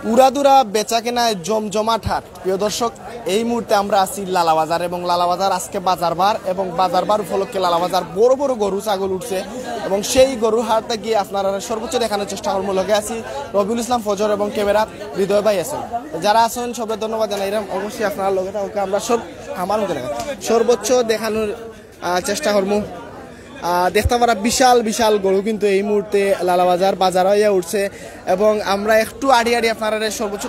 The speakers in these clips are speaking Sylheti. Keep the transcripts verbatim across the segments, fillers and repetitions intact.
উড়াদুরা বেচা কেনায় জমজমাট হাট। প্রিয় দর্শক, এই মুহূর্তে আমরা আছি লালাবাজার এবং লালাবাজার আজকে বাজার বার এবং বাজার বার উপলক্ষে লালাবাজার বড় বড় গরু ছাগল উঠছে এবং সেই গরুর হাট থেকে আপনারা সর্বোচ্চ দেখানোর চেষ্টা করবো। লগে আছি রবিউল ইসলাম ফজর এবং ক্যামেরা হৃদয় ভাই আছেন। যারা আছেন সবরে ধন্যবাদ জানাইলাম। অবশ্যই আপনারা লগে থাকুক। আমরা সব আমার মুখে দেখা সর্বোচ্চ দেখানোর আহ, চেষ্টা করবো। আহ, দেখতে পারা বিশাল বিশাল গরু কিন্তু এই মুহূর্তে লালাবাজার বাজার হইয়া উঠছে এবং আমরা একটু আড়ি আড়ি আপনারা সর্বোচ্চ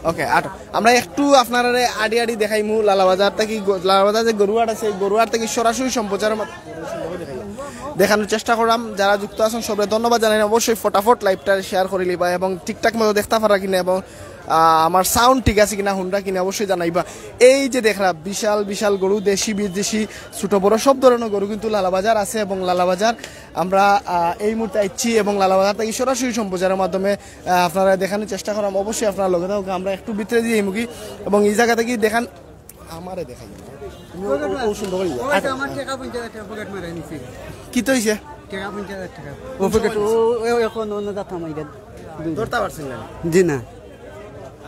ওকে আট আমরা একটু আপনারা আড়ি আড়ি দেখাইমু লালাবাজার থেকে গ- লালাবাজার যে গরু হাট আছে এই গরু হাট থেকে সরাসরি সম্প্রচারের মাধ্যমে দেখানোর চেষ্টা করলাম। যারা যুক্ত আছেন সবরে ধন্যবাদ জানাই। অবশ্যই ফটাফট লাইভটা শেয়ার করে লিবা এবং ঠিকঠাক মতো দেখতে পারা কিনা এবং আহ, আমার সাউন্ড ঠিক আছে কিনা, হুনরা কিনা অবশ্যই জানাইবা। এই যে দেখরা বিশাল বিশাল গরু, দেশি বিদেশি, ছোট বড় সব ধরনের গরু কিন্তু লালাবাজার আছে এবং লালাবাজার আমরা আহ, এই মুহূর্তে আইছি এবং লালাবাজার থেকে সরাসরি সম্প্রচারের মাধ্যমে আহ, আপনারা দেখানোর চেষ্টা করাম। অবশ্যই আপনারা লগে থাকুক, আমরা একটু ভিতরে দিয়ে মুখি এবং এই জায়গা থেকে দেখান আমারে দেখাই। তুমি ও- ও- ও সুন্দর করে দিও। আমার টাকা পঞ্চাশ হাজার টাকা পকেট মারা নিছি। কি তো হইছে? টাকা পঞ্চাশ হাজার টাকা। ও পকেট ও- ও- ও এখন অন্য জাত আমার এটা। ধরতে পারছেন না? জি না।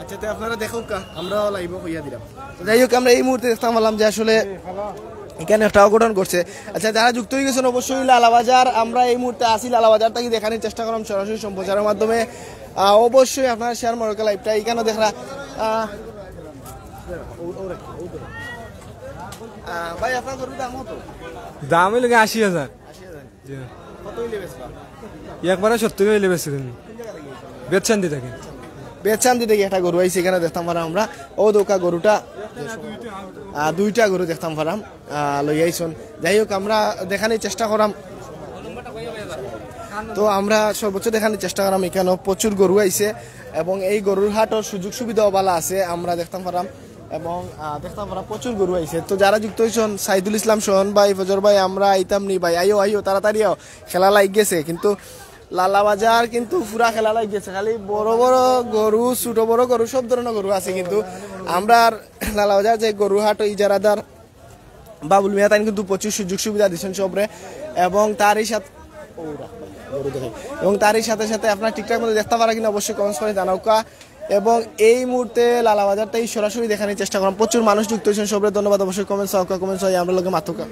আচ্ছা, তো আপনারা দেখুক কা, আমরাও লাইভও কইয়া দিলাম। তো যাই হোক, আমরা এই মুহূর্তে দেখতাম পারলাম যে আসলে এখানে একটা অঘটন ঘটছে। আচ্ছা, যারা যুক্ত হয়ে গেছেন অবশ্যই লালাবাজার, আমরা এই মুহূর্তে আসি লালাবাজার থেকে দেখানোর চেষ্টা করলাম সরাসরি সম্প্রচারের মাধ্যমে। আহ, অবশ্যই আপনারা শেয়ার মরকা লাইভটা এখানে দেখরা। আহ, ও- ও রাখো, ও ধরো। আহ, ভাই, আপনার গরুর দাম কত? দাম হইল গিয়ে আশি হাজার। আশি হাজার। জি। কত হইলে বেচবা? একবারে সত্তর হইলে বেচি দিন। বেতশান্তি থেকে। বেতশান্তি থেকে একটা গরু আইছে, এখানে দেখতাম পারাম আমরা। ও দোকা গরুটা। আহ, দুইটা গরু দেখতাম পারাম। আহ, লই আইছন। যাই হোক, আমরা দেখানোর চেষ্টা করাম। তো আমরা সর্বোচ্চ দেখানোর চেষ্টা করাম। এখানে প্রচুর গরু আইছে এবং এই গরুর হাটর সুযোগ সুবিধাও ভালো আছে, আমরা দেখতাম পারাম। এবং আহ, দেখতাম পারাম প্রচুর গরু আইছে। তো যারা যুক্ত হয়েছেন, সাইদুল ইসলাম সোহন ভাই, ফজর ভাই, আমরা আইতাম নি ভাই, আইও আইও, তাড়াতাড়ি আও। খেলা লাগ গেছে কিন্তু লালাবাজার কিন্তু পুরা খেলা লাগ গেছে। খালি বড় বড় গরু, ছোট বড় গরু, সব ধরনের গরু আছে কিন্তু আমরা আর লালাবাজার যে গরু হাট ইজারাদার বাবুল মিয়া তাই কিন্তু প্রচুর সুযোগ সুবিধা দিচ্ছেন সবরে। এবং তারই সাথে এবং তারই সাথে সাথে আপনারা ঠিকঠাক মতো দেখতে পারা কিনা অবশ্যই কমেন্টস করে জানাউকা। এবং এই মুহূর্তে লালাবাজারটাই সরাসরি দেখানোর চেষ্টা করাম। প্রচুর মানুষ যুক্ত হয়েছেন, সবরে ধন্যবাদ। অবশ্যই কমেন্টস আউকা, কমেন্টস হয় আমরা লগে মাতুকা।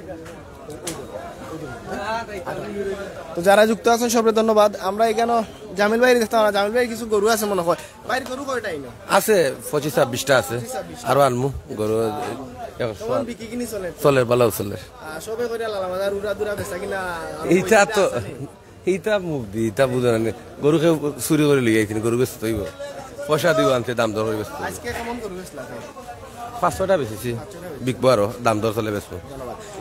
তো যারা যুক্ত আছেন সবরে ধন্যবাদ। আমরা এখানে জামিল ভাইয়ের দেখতাম না, জামিল ভাইয়ের কিছু গরু আছে মনে হয়। ভাইয়ের গরু কয়টা এনে? আছে পঁচিশ ছাব্বিশটা আছে। আরো আনমু গরু। এখন বিক্রি কিনি চলে? চলে, ভালো চলে। আহ, সবে করে লালাবাজার উড়া দুরা বেচা কিনা? এইটা তো এইটা মুখ দি, ইটা বুঝো না নি। গরু কেউ চুরি করে লই আইছে নি, গরু বেচতে হইব। পয়সা দিব আনতে, দাম দর করে বেচতে হইব। আজকে কেমন গরু বেচলা? পাঁচ ছয়টা বেচেছি, বিকবো আরো, দাম দর চলে বেচবো।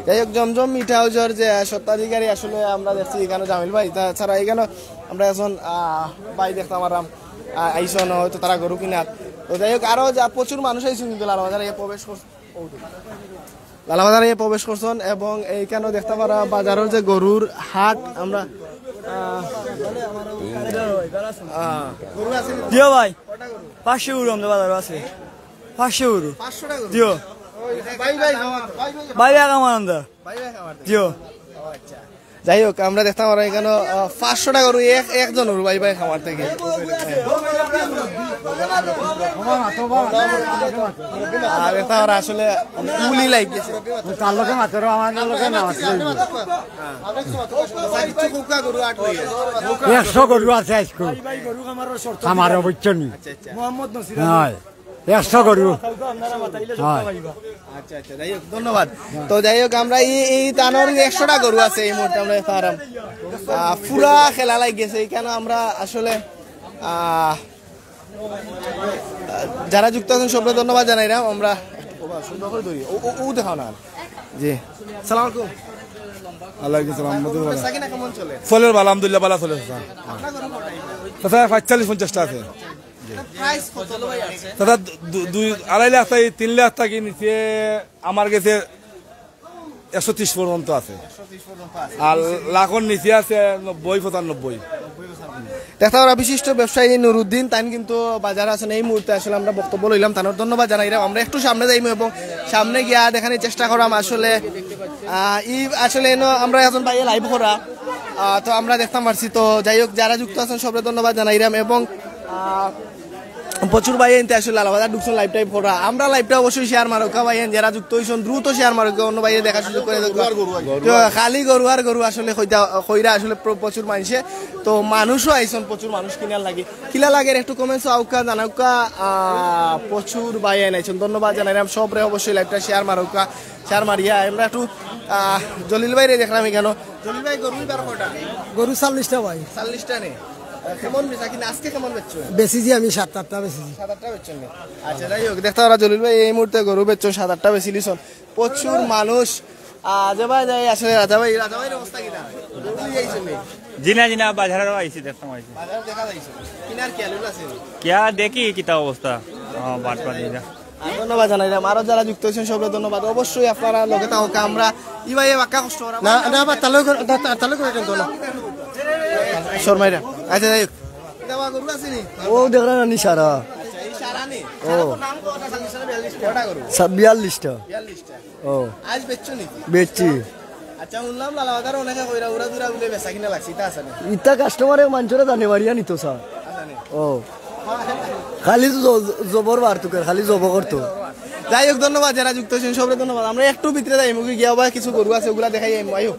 যাই হোক, জমজম মিঠা হাউজর যে স্বত্বাধিকারী আসলে আমরা দেখছি এখানে জামিল ভাই, তাছাড়া এখানে আমরা এখন আহ, ভাই দেখতাম পারাম আহ, আইসন হয়তো তারা গরু কিনার। তো যাই হোক, আরো যা প্রচুর মানুষ আইসন কিন্তু লালবাজারে প্রবেশ করছে। লালাবাজারে প্রবেশ করছেন এবং এইখানেও দেখতে পারা বাজারের যে গরুর হাট আমরা আহ, আহ, গরু আছে নি? দিও ভাই, পাঁচশো গরু আমাদের বাজারে আছে, পাঁচশো গরু। পাঁচশো টাকা গরু? দিও। ভাই ভাই খামার, ভাই ভাই ভাই ভাই খামার আমরা। ভাই ভাই খামার। দিও। ও আচ্ছা। যাই হোক, আমরা দেখতাম পারা এখানে আহ, পাঁচশো টাকা গরু এক একজন গরু ভাই ভাই খামার থেকে। আর এটা ওরা আসলে গুলি লাগ গেছে। তার লোকে মাত্র আমার লোকে না আছে। আচ্ছা, কিছু কুকা গরু আট লইয়া। একশো গরু আছে আজকে। আমার বুঝছো নি? আচ্ছা, আচ্ছা। হয়, একশো গরু। হয়। আচ্ছা, আচ্ছা, যাই হোক, ধন্যবাদ। তো যাই হোক, আমরা এই এই তানোর একশোটা গরু আছে এই মুহূর্তে আমরা ফার্ম। আহ, পুরা খেলা লাগ গেছে এখানে। আমরা আসলে আহ, যারা যুক্ত আছেন সবরে ধন্যবাদ জানাইলাম। আমরা ও বাবা, সুন্দর করে ধরি। ও, ও, ও দেখাও না। জি। সালাম আলাইকুম। আলাইকুম সালাম। বেচা কিনা কেমন চলে? চলের ভালা, আলহামদুলিল্লাহ, ভালা চলে, চাচা। আপনার গরু কয়টা? চাচা, পঁয়তাল্লিশ পঞ্চাশটা আছে। প্রাইস কত ভাই আছে? চাচা, দু-, দুই, আড়াই লাখ থাকি, তিন লাখ থাকি নিচে আমার গেছে একশো ত্রিশ পর্যন্ত আছে। আর লাখর নিচে আছে নব্বই, পঁচানব্বই। দেখা ওরা বিশিষ্ট ব্যবসায়ী নুরুদ্দিন, তাই কিন্তু বাজারে আছেন এই মুহূর্তে। আসলে আমরা বক্তব্য লইলাম, তানোর ধন্যবাদ জানাইলাম। আমরা একটু সামনে যাইমু এবং সামনে গিয়া দেখানোর চেষ্টা করাম আসলে, আহ, ই আসলে এনো আমরা এখন বাইরে লাইভ করা। আহ, তো আমরা দেখতাম পারছি। তো যাই হোক, যারা যুক্ত আছেন সবরে ধন্যবাদ জানাইরাম এবং আহ, প্রচুর ভাইয়াইন্তে আসলে লালাবাজার ঢুকছইন লাইভ টাইভ করা। আমরার লাইভটা অবশ্যই শেয়ার মারউক্কা ভাইয়াইন, যারা যুক্ত অইছইন দ্রুত শেয়ার মারউক্কা, অন্য ভাইয়ে দেখার সুযোগ করে দেউক্কা। তো খালি গরু আর গরু আসলে কইতা-, কইরা আসলে প্র-, প্রচুর মানষে, তো মানুষও আইছইন, প্রচুর মানুষ কিনার লাগি। কিলা লাগের একটু কমেন্টস আউক্কা, জানাউক্কা। আহ, প্রচুর ভাইয়াইন আইছইন, ধন্যবাদ জানাইরাম সবরে। অবশ্যই লাইভটা শেয়ার মারউক্কা, শেয়ার মারিয়া আমরা একটু আহ, জলিল ভাইরে দেখরাম ইখানো। জলিল ভাই, গরু ইবার কয়টা? গরু চল্লিশটা ভাই। চল্লিশটা নি? আহ, কেমন বেচা কিনা আজকে, কেমন বেচছো? বেচিছি আমি সাত আটটা বেচিছি। সাত আটটা বেচছো নি? আচ্ছা, যাই হোক, দেখতা পাররা জলিল ভাই এই মুহূর্তে গরু বেচছইন, সাত আটটা বেচিলিছইন। প্রচুর মানুষ। আহ, যে ভাই যাই আসলে রাজা ভাই, রাজা ভাইর অবস্থা কিনা? গরু লইয়া আইছইন নি? জি না, জি না, বাজারো আইছি, দেখতাম আইছি। বাজারো দেখা যাইছে। কিনার খেয়াল আছে? কিয়া দেখি কিতা অবস্থা। আহ, বাটপার দিকে। ধন্যবাদ জানাইরাম। আরো যারা যুক্ত অইছইন সবরে ধন্যবাদ। অবশ্যই আপনারা লগে থাকউক্কা। আমরা ই ভাইয়ে বাক্কা কষ্ট করা। না, না, আবার তালু করে, না, তা-, তালু করে এটা দোলা। শর্মাইরা। আচ্ছা, যাই হোক। ইটা বা গরু আছে নি? ও, দেখরা না নি সারা। আচ্ছা, এই সারা নি? ও। সারা তো নাম কত আছে? বিয়াল্লিশটা। কয়টা গরু? সা-, বিয়াল্লিশটা। বিয়াল্লিশটা। ও। আজ বেচছো নি? বেচছি। আচ্ছা, হুনলাম লালাবাজার অনেকে কইরা উড়া দুরা বুলে বেচা কিনা লাগছে, ইতা আছে নি? ইতা কাস্টমারে মানষরে জানে বাড়িয়া নিতো স্যার। আছে নি? ও। খালি জ-, জবর বার তুকার, খালি জব করতো। যাই হোক, ধন্যবাদ যারা যুক্ত অইছইন, সবরে ধন্যবাদ। আমরা একটু ভিতরে যাইমু গিয়া, আবার কিছু গরু আছে, ওগুলা দেখাই আইমু, আইও।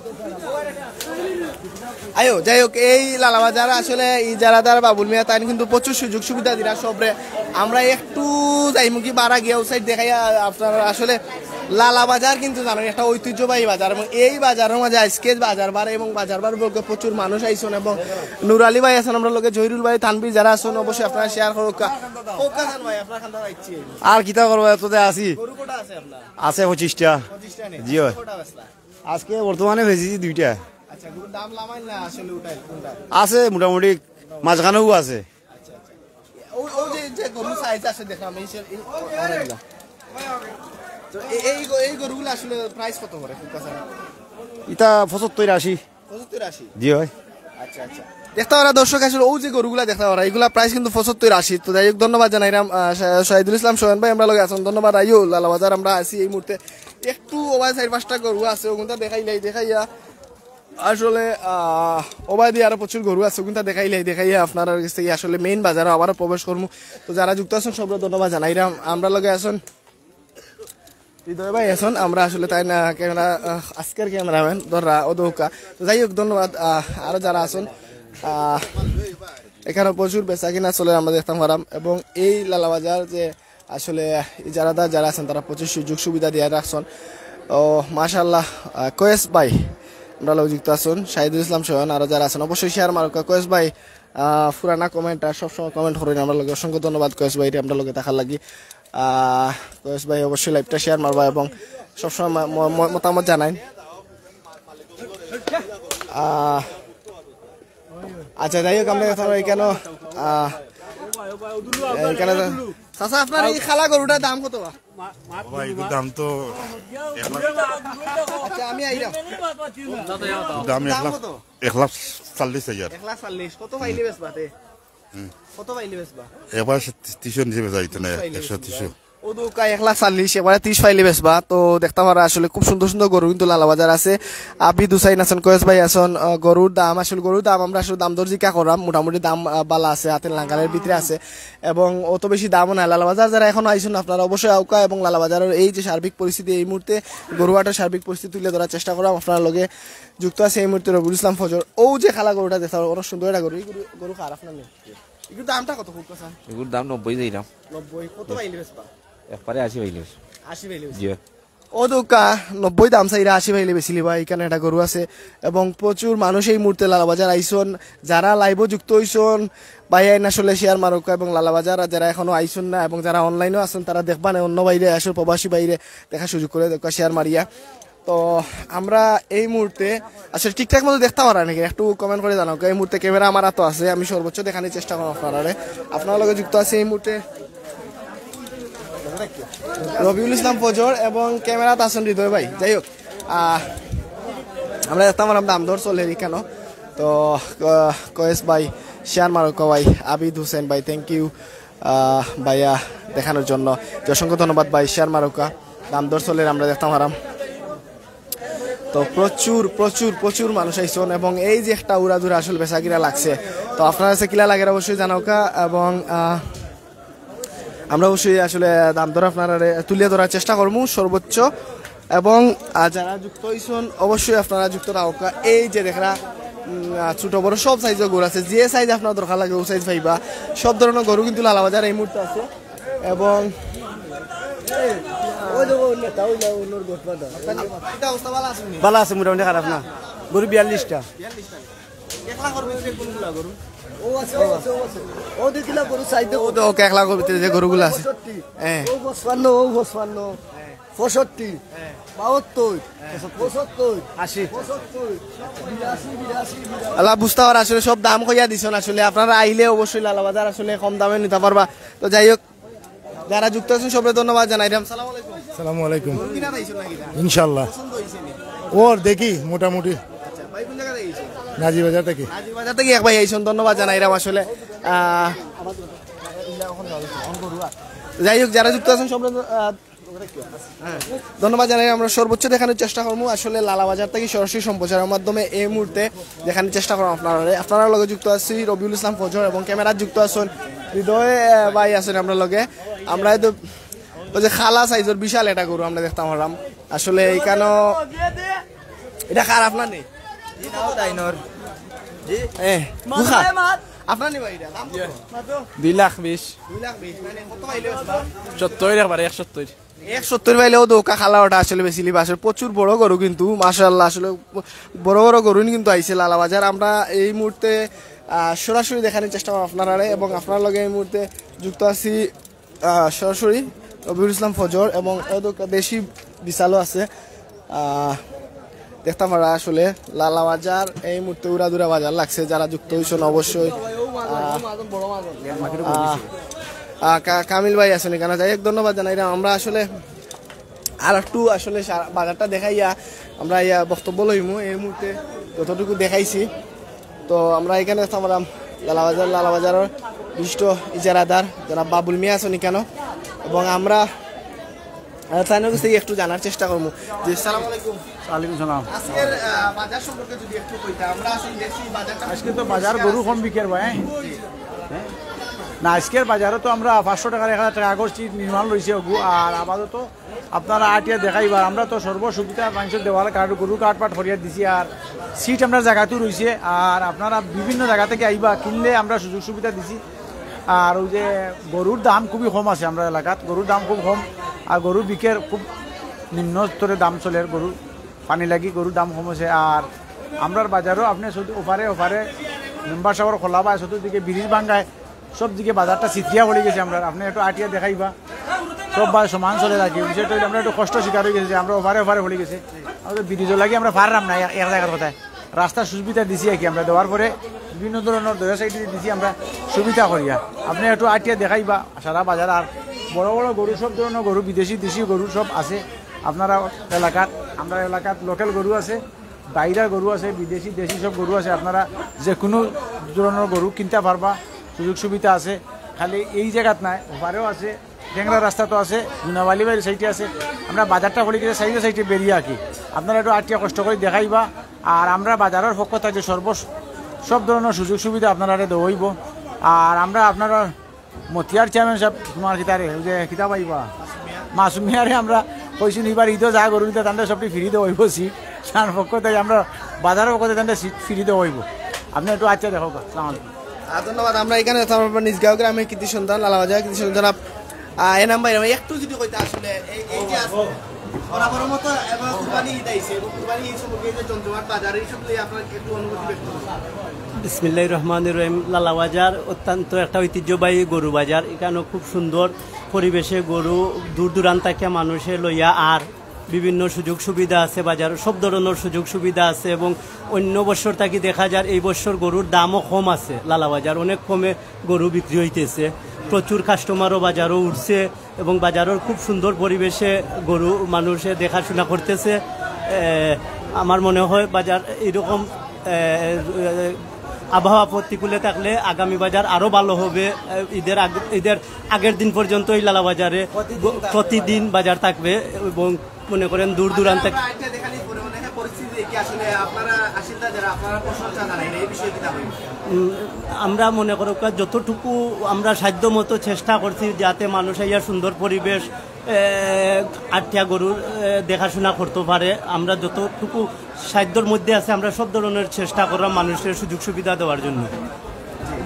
আইও, যাই হোক, এই লালাবাজার আসলে এই যারা তারা বাবুল মিয়া, তাইন কিন্তু প্রচুর সুযোগ সুবিধা দিরা সবরে। আমরা একটু যাইমু কি বারা গিয়া, ও সাইড দেখাইয়া আপনারা আসলে লালাবাজার কিন্তু জানেন একটা ঐতিহ্যবাহী বাজার, এবং এই বাজারর মাঝে আজকে বাজার বার এবং বাজার বার বলতে প্রচুর মানুষ আইছইন এবং নুর আলী ভাই আছইন আমরার লগে, জহিরুল ভাই, তানভীর যারা আছইন অবশ্যই আপনারা শেয়ার করউক্কা। কউক্কা খান ভাই, আপনার খান দাঁড়াইছি। আর কিতা করবো, এত দে আছি। গরু কয়টা আছে আপনার? আছে পঁচিশটা। পঁচিশটা নি? জি অয়। কয়টা বেচলা? আজকে বর্তমানে বেচিছি দুইটা। আচ্ছা, গরুর দাম লামাইল না আসলে উঠাইল কোনটা? আছে মোটামুটি, মাঝখানেও আছে। আচ্ছা, আচ্ছা। ও, ও যে, যে গরুর সাইজ আছে দেখলাম, এই সে-, এই, তো এ-, এই গ-, এই গরুগুলা আসলে প্রাইস কত করে? খুব কাছে। ইতা পঁচাত্তর আশি। পঁচাত্তর আশি? জি অয়। আচ্ছা, আচ্ছা। দেখতা পাররা দর্শক, আসলে ও যে গরুগুলা দেখতা পাররা, এগুলা প্রাইস কিন্তু পঁচাত্তর আশি। তো যাই হোক, ধন্যবাদ জানাইরাম, আহ, শা-, শাহিদুল ইসলাম সোহেন ভাই আমরার লগে আছইন। ধন্যবাদ। আইও, লালাবাজার আমরা আছি এই মুহূর্তে। একটু ওবায় চাইর পাঁচটা গরু আছে, ওগুনতা দেখাইলাই, দেখাইয়া আসলে, আহ, ওবায়দি আরো প্রচুর গরু আছে, ওগুনতা দেখাইলাই, দেখাইয়া আপনারার গেছ থাকি আসলে মেইন বাজারো আবারও প্রবেশ করমু। তো যারা যুক্ত আছইন সবরে ধন্যবাদ জানাইরাম। আমরার লগে আছইন হৃদয় ভাই আছইন, আমরা আসলে তাইন না ক্যামেরা, আহ, আজকের ক্যামেরাম্যান ধররা অউ দেউক্কা। তো যাই হোক, ধন্যবাদ। আহ, আরো যারা আছইন, আহ, ইখানো প্রচুর বেচা কিনা চলের, আমরা দেখতাম পাররাম। এবং এই লালাবাজার যে আসলে ইজারাদার যারা আছইন, তারা প্রচুর সুযোগ সুবিধা দিয়া রাখছইন। ও মাশাআল্লাহ, আহ, কয়েস ভাই আমরার লগে যুক্ত আছইন, শাহিদুল ইসলাম সোহেন, আরো যারা আছইন অবশ্যই শেয়ার মারউক্কা। কয়েস ভাই, আহ, পুরানা কমেন্ট আর সবসময় কমেন্ট করইন আমরার লগে, অসংখ্য ধন্যবাদ কয়েস ভাইরে আমরার লগে থাকার লাগি। আহ, কয়েস ভাই অবশ্যই লাইভটা শেয়ার মারবা এবং সবসময় ম-, ম-, ম-, মতামত জানাইন। আহ, আচ্ছা, যাই হোক, আমরা এখন এখানে, আহ, এখানে তো-, চাচা, আপনার এই কালা গরুটার দাম কত বা? ভাই, এগুর দাম তো এক লাখ। আচ্ছা, আমি আইলাম। দাম এক লাখ, কত? এক লাখ চল্লিশ হাজার। এক লাখ চল্লিশ। কত পাইলে বেচবা তে? হুম। কত পাইলে বেচবা? এবার সে তি-, তিরিশশো নিচে বেচা যাইতো না, তিরিশ পাইলে একশো বেচবা। তিরিশশো। অউ দেউক্কা এক লাখ চল্লিশ, এবারে তিরিশ পাইলে বেচবা। তো দেখতা পাররা আসলে খুব সুন্দর সুন্দর গরু কিন্তু লালাবাজার আছে। আবিদ হুসাইন আছইন, কয়েস ভাই আছইন, আহ, গরুর দাম, আসলে গরুর দাম আমরা আসলে দাম দর জিকা কররাম, মোটামুটি দাম, আহ, বালা আছে, হাতের নাগালের ভিতরে আছে। এবং অত বেশি দামও নাই। লালাবাজার যারা এখনো আইছইন না, আপনারা অবশ্যই আউক্কা এবং লালাবাজারর এই যে সার্বিক পরিস্থিতি, এই মুহূর্তে গরুহাটর সার্বিক পরিস্থিতি তুলে ধরার চেষ্টা কররাম আপনারার লগে। যুক্ত আছে এই মুহূর্তে রবিউল ইসলাম ফজর। অউ যে কালা গরুটা দেখতা পাররা, অনেক সুন্দর একটা গরু। এই গরু, গরু কার, আপনার নি? এগুর দামটা কত, কউক্কা চাচা? এগুর দাম নব্বই চাইরাম। নব্বই। কত পাইলে বেচবা? একবারে আশি পাইলে বেচি। আশি পাইলে বেচবা। জি। অউ দেউক্কা, নব্বই দাম চাইরা, আশি পাইলে বেচিলিবা। ইখানো একটা গরু আছে এবং প্রচুর মানুষ এই মুহূর্তে লালাবাজার আইছইন। যারা লাইভো যুক্ত অইছইন, ভাইয়াইন আসলে শেয়ার মারউক্কা এবং লালাবাজার আর যারা এখনো আইছইন না এবং যারা অনলাইনো আছইন, তারা দেখবা না, অন্য ভাইরে আসলে প্রবাসী ভাইরে দেখার সুযোগ করে দেউক্কা শেয়ার মারিয়া। তো আমরা এই মুহূর্তে আসলে ঠিকঠাক মতো দেখতা পাররা নাকি, একটু কমেন্ট করে জানাউক্কা। এই মুহূর্তে ক্যামেরা আমার আতো আছে, আমি সর্বোচ্চ দেখানির চেষ্টা করমু আপনারারে। আপনারার লগে যুক্ত আছে এই মুহূর্তে রবিউল ইসলাম ফজর এবং ক্যামেরাত আছইন হৃদয় ভাই। যাই হোক, আহ, আমরা দেখতাম পাররাম দাম দর চলের ইখানো। তো, আহ, কয়েস ভাই, শেয়ার মারউক্কা ভাই, আবিদ হুসেন ভাই, thank you। আহ, ভাইয়া দেখানোর জন্য। অসংখ্য ধন্যবাদ ভাই, শেয়ার মারউক্কা। দাম দর চলের, আমরা দেখতাম পাররাম। তো প্রচুর প্রচুর প্রচুর মানুষ আইছইন এবং এই যে একটা উড়াদুরা আসলে বেচাকিনা লাগছে। তো আপনারা কাছে কিলা লাগের অবশ্যই জানাউক্কা এবং আহ, আমরা অবশ্যই আসলে দাম দর আপনারারে তুলিয়া ধরার চেষ্টা করমু সর্বোচ্চ। এবং আহ, যারা যুক্ত অইছইন অবশ্যই আপনারা যুক্ত থাকউক্কা। এই যে দেখরা উম, আহ, ছোট বড় সব সাইজর গরু আছে, যে সাইজ আপনার দরকার লাগে অউ সাইজ পাইবা। সব ধরনের গরু কিন্তু লালাবাজার এই মুহূর্তে আছে। এবং ওই যে ওই নেতা, ওই না, ওই ওর godfather। কিতা অবস্থা, ভালা আছইন নি? ভালা আছে, মোটামুটি খারাপ না। গরু বিয়াল্লিশটা। বিয়াল্লিশটা। এক লাখর ভিতরে কোনগুলা গরু? ও আছে, ও আছে, ও আছে। ও দেখিলা গরু চাইতে ও তো ওকে এক লাখর ভিতরে যে গরুগুলা আছে। পঁয়ষট্টি। হ্যাঁ। ও পঁচপান্ন, ও পঁচপান্ন। পঁয়ষট্টি। বাহাত্তর। পঁচাত্তর। আশি। পঁচাত্তর। বিরাশি, বিরাশি, বিরাশি। আল্লাহ বুঝতে পারে আসলে সব দাম কইয়া দিছইন। আসলে আপনারা আইলে অবশ্যই লালাবাজার আসলে কম দামে নিতা পারবা। তো যাই হোক, যারা যুক্ত আছইন সবরে ধন্যবাদ জানাইরাম। সালাম আলাইকুম। সালামু আলাইকুম। গরু কিনা পাইছইন নাকি? ইনশাআল্লাহ। পছন্দ অইছে নি? ওর দেখি মোটামুটি। আচ্ছা, ভাই কোন জায়গা থেকে আইছইন? নাজির বাজার থেকে। নাজির বাজার থেকে এক ভাই আইছইন, ধন্যবাদ জানাইরাম আসলে। আহ, যাই হোক, যারা যুক্ত আছইন সবরে আহ, হ্যাঁ, ধন্যবাদ জানাই। আমরা সর্বোচ্চ দেখানোর চেষ্টা করমু আসলে লালাবাজার থেকে সরাসরি সম্প্রচারের মাধ্যমে এই মুহূর্তে দেখানোর চেষ্টা করমু আপনারারে। আপনারার লগে যুক্ত আছি রবিউল ইসলাম ফজর এবং ক্যামেরাত যুক্ত আছইন হৃদয়, আহ, ভাই আছইন আমরার লগে। আমরা এই তো ওই যে খালা সাইজর বিশাল একটা গরু আমরা দেখতাম পারলাম। আসলে এখানো এটা খারাপ না নি? তাই নর। জি। এ, গুখা। আপনার নি ভাই এটা? দাম কত? দুই লাখ বিশ। দুই লাখ বিশ, মানে কত পাইলে বেচবা? সত্তর একবারে, এক সত্তর। এক সত্তর পাইলেও দোকা খালা ওটা আসলে বেশি লিবা। আসলে প্রচুর বড় গরু কিন্তু, মাশাআল্লাহ, আসলে বড় বড় গরু কিন্তু আইছে লালাবাজার। আমরা এই মুহূর্তে, আহ, সরাসরি দেখানোর চেষ্টা করমু আপনারারে এবং আপনার লগে এই মুহূর্তে যুক্ত আছি, আহ, সরাসরি রবিউল ইসলাম ফজর এবং এ দোকা দেশি বিশালও আছে। আহ, দেখতাম পারা আসলে লালাবাজার এই মুহূর্তে উড়াদুরা বাজার লাগছে। যারা যুক্ত অইছইন অবশ্যই, আহ, আহ, আহ, কা-, কামিল ভাই আছইন এখানো, যাই হোক ধন্যবাদ জানাইরাম। আমরা আসলে আর একটু আসলে সারা বাজারটা দেখাইয়া আমরা ইয়া বক্তব্য লইমু। এই মুহূর্তে যতটুকু দেখাইছি, তো আমরা এখানো দেখতাম পারলাম লালাবাজার, লালাবাজারর বিশিষ্ট ইজারাদার জনাব বাবুল মিয়া আছইন এখানো এবং আমরা আহ, তাইনর কাছ থেকে একটু জানার চেষ্টা করমু। জি, সালাম আলাইকুম। ওয়ালাইকুম সালাম। আজকের, আহ, বাজার সম্পর্কে যদি একটু কইতা, আমরা আসলে দেখছি বাজারটা আজকে তো বাজার গরু কম বিকের ভাই, হ্যাঁ? না, আজকের বাজারো তো আমরা পাঁচশো টাকার এক হাজার টাকা করছি, নির্মাণ রইছে ওগু, আর আপাতত আপনারা আটিয়া দেখাইবা, আমরা তো সর্বসুবিধা মানুষের দেওয়াল কাঠ, গরু কাঠ পাট করিয়া দিছি, আর সিট আমরা জাগাতেও রইছে, আর আপনারা বিভিন্ন জাগা থেকে আইবা, কিনলে আমরা সুযোগ সুবিধা দিছি। আর ওই যে গরুর দাম খুবই কম আছে আমরা এলাকাত, গরুর দাম খুব কম, আর গরু বিকের খুব নিম্ন স্তরে দাম চলের গরু, পানি লাগি গরুর দাম কম আছে। আর আমরার বাজারও আপনি শুধু ওপারে ওপারে মেম্বার সাহেবর খোলা বা চতুর্দিকে ব্রিজ ভাঙ্গায় সব দিকে বাজারটা ছিতরিয়া পড়ি গেছে। আমরা আপনি একটু আটিয়া দেখাইবা, সব বাজার সমান চলের আর কি। বিষয়টা হইলে আমরা একটু কষ্ট শিকার হয়ে গেছে যে আমরা ওপারে ওপারে পড়ি গেছে, আমাদের ব্রিজও লাগি আমরা পারলাম না এক, এক জায়গার কথায়। রাস্তার সুবিধা দিছি আর কি, আমরা দেওয়ার পরে বিভিন্ন ধরনের দুই সাইডে দিছি আমরা সুবিধা করিয়া। আপনি একটু আটিয়া দেখাইবা সারা বাজার, আর বড় বড় গরু, সব ধরনের গরু, বিদেশি দেশি গরু সব আছে আপনারা এলাকাত। আমরা এলাকাত লোকাল গরু আছে, বাইরের গরু আছে, বিদেশি দেশি সব গরু আছে। আপনারা যে কোনো ধরনের গরু কিনতে পারবা, সুযোগ সুবিধা আছে। খালি এই জায়গাত নাই, ওপারেও আছে। টেংরা রাস্তা তো আছে, গুনাবালি বাড়ির সাইডে আছে। আমরা বাজারটা পড়ি গেছে সাইডে সাইডে বেরিয়া আর কি। আপনারা একটু আটিয়া কষ্ট করে দেখাইবা। আর আমরা বাজারর পক্ষ থেকে সর্ব, সব ধরনের সুযোগ সুবিধা আপনারা দেওয়া হইব। আর আমরা আপনারা মতিয়ার চেয়ারম্যান সাহেব তোমার কিতারে, ওই যে কিতা পাইবা মাসুমিয়ারে আমরা কইছি, এবার ঈদও যা গরু নিতে তাদের সবটি ফ্রি দেওয়া হইব। সিট তার পক্ষ থেকে আমরা বাজারর পক্ষ থেকে তাদের সিট ফ্রি দেওয়া হইব। আপনি একটু আচ্ছা দেখো, আসসালামু আলাইকুম। আহ, ধন্যবাদ। আমরা এখানে আছি আমার নিজগাঁও গ্রামে কৃতি সন্তান, লালাবাজার কৃতি সন্তান আপ-, আহ, এনাম ভাই, আমি একটু যদি কইতে আসলে এই, এই যে আজকে বরাবর মতো এবার কুরবানি ঈদ আইছে এবং কুরবানি ঈদ সম্পর্কে এই যে জমজমাট বাজার, এইসব নিয়ে আপনার একটু অনুভূতি ব্যক্ত করুন। বিসমিল্লাহির রহমানির রহিম। লালাবাজার অত্যন্ত একটা ঐতিহ্যবাহী গরু বাজার। এখানে খুব সুন্দর পরিবেশে গরু দূর দূরান্ত থেকে মানুষে লইয়া আর বিভিন্ন সুযোগ সুবিধা আছে বাজার, সব ধরনের সুযোগ সুবিধা আছে এবং অন্য বছর থাকি দেখা যায় এই বছর গরুর দামও কম আছে। লালাবাজার অনেক কমে গরু বিক্রি হইতেছে, প্রচুর কাস্টমারও বাজারও উঠছে এবং বাজারের খুব সুন্দর পরিবেশে গরু মানুষে দেখাশোনা করতেছে। এ, আমার মনে হয় বাজার এইরকম, এ, আবহাওয়া প্রতিকূলে থাকলে আগামী বাজার আরও ভালো হবে। এ, ঈদের আগ-, ঈদের আগের দিন পর্যন্ত এই লালাবাজারে গ-, প্রতিদিন বাজার থাকবে এবং মনে করেন দূর দূরান্ত আমরা আরেকটা দেখালি পরে মনে হয় পরিস্থিতি আপনারা আসিলদার যারা আপনারা প্রশংসা জানাইন, এই বিষয়ে কিতা কইবেন? উম, আমরা মনে করো যতটুকু আমরা সাধ্য মতো চেষ্টা করছি যাতে মানুষ আইয়া সুন্দর পরিবেশ, এ, আটিয়া গরুর, এ, দেখাশোনা করতে পারে। আমরা যতটুকু সাধ্যর মধ্যে আছে আমরা সব ধরনের চেষ্টা করলাম মানুষের সুযোগ সুবিধা দেওয়ার জন্য।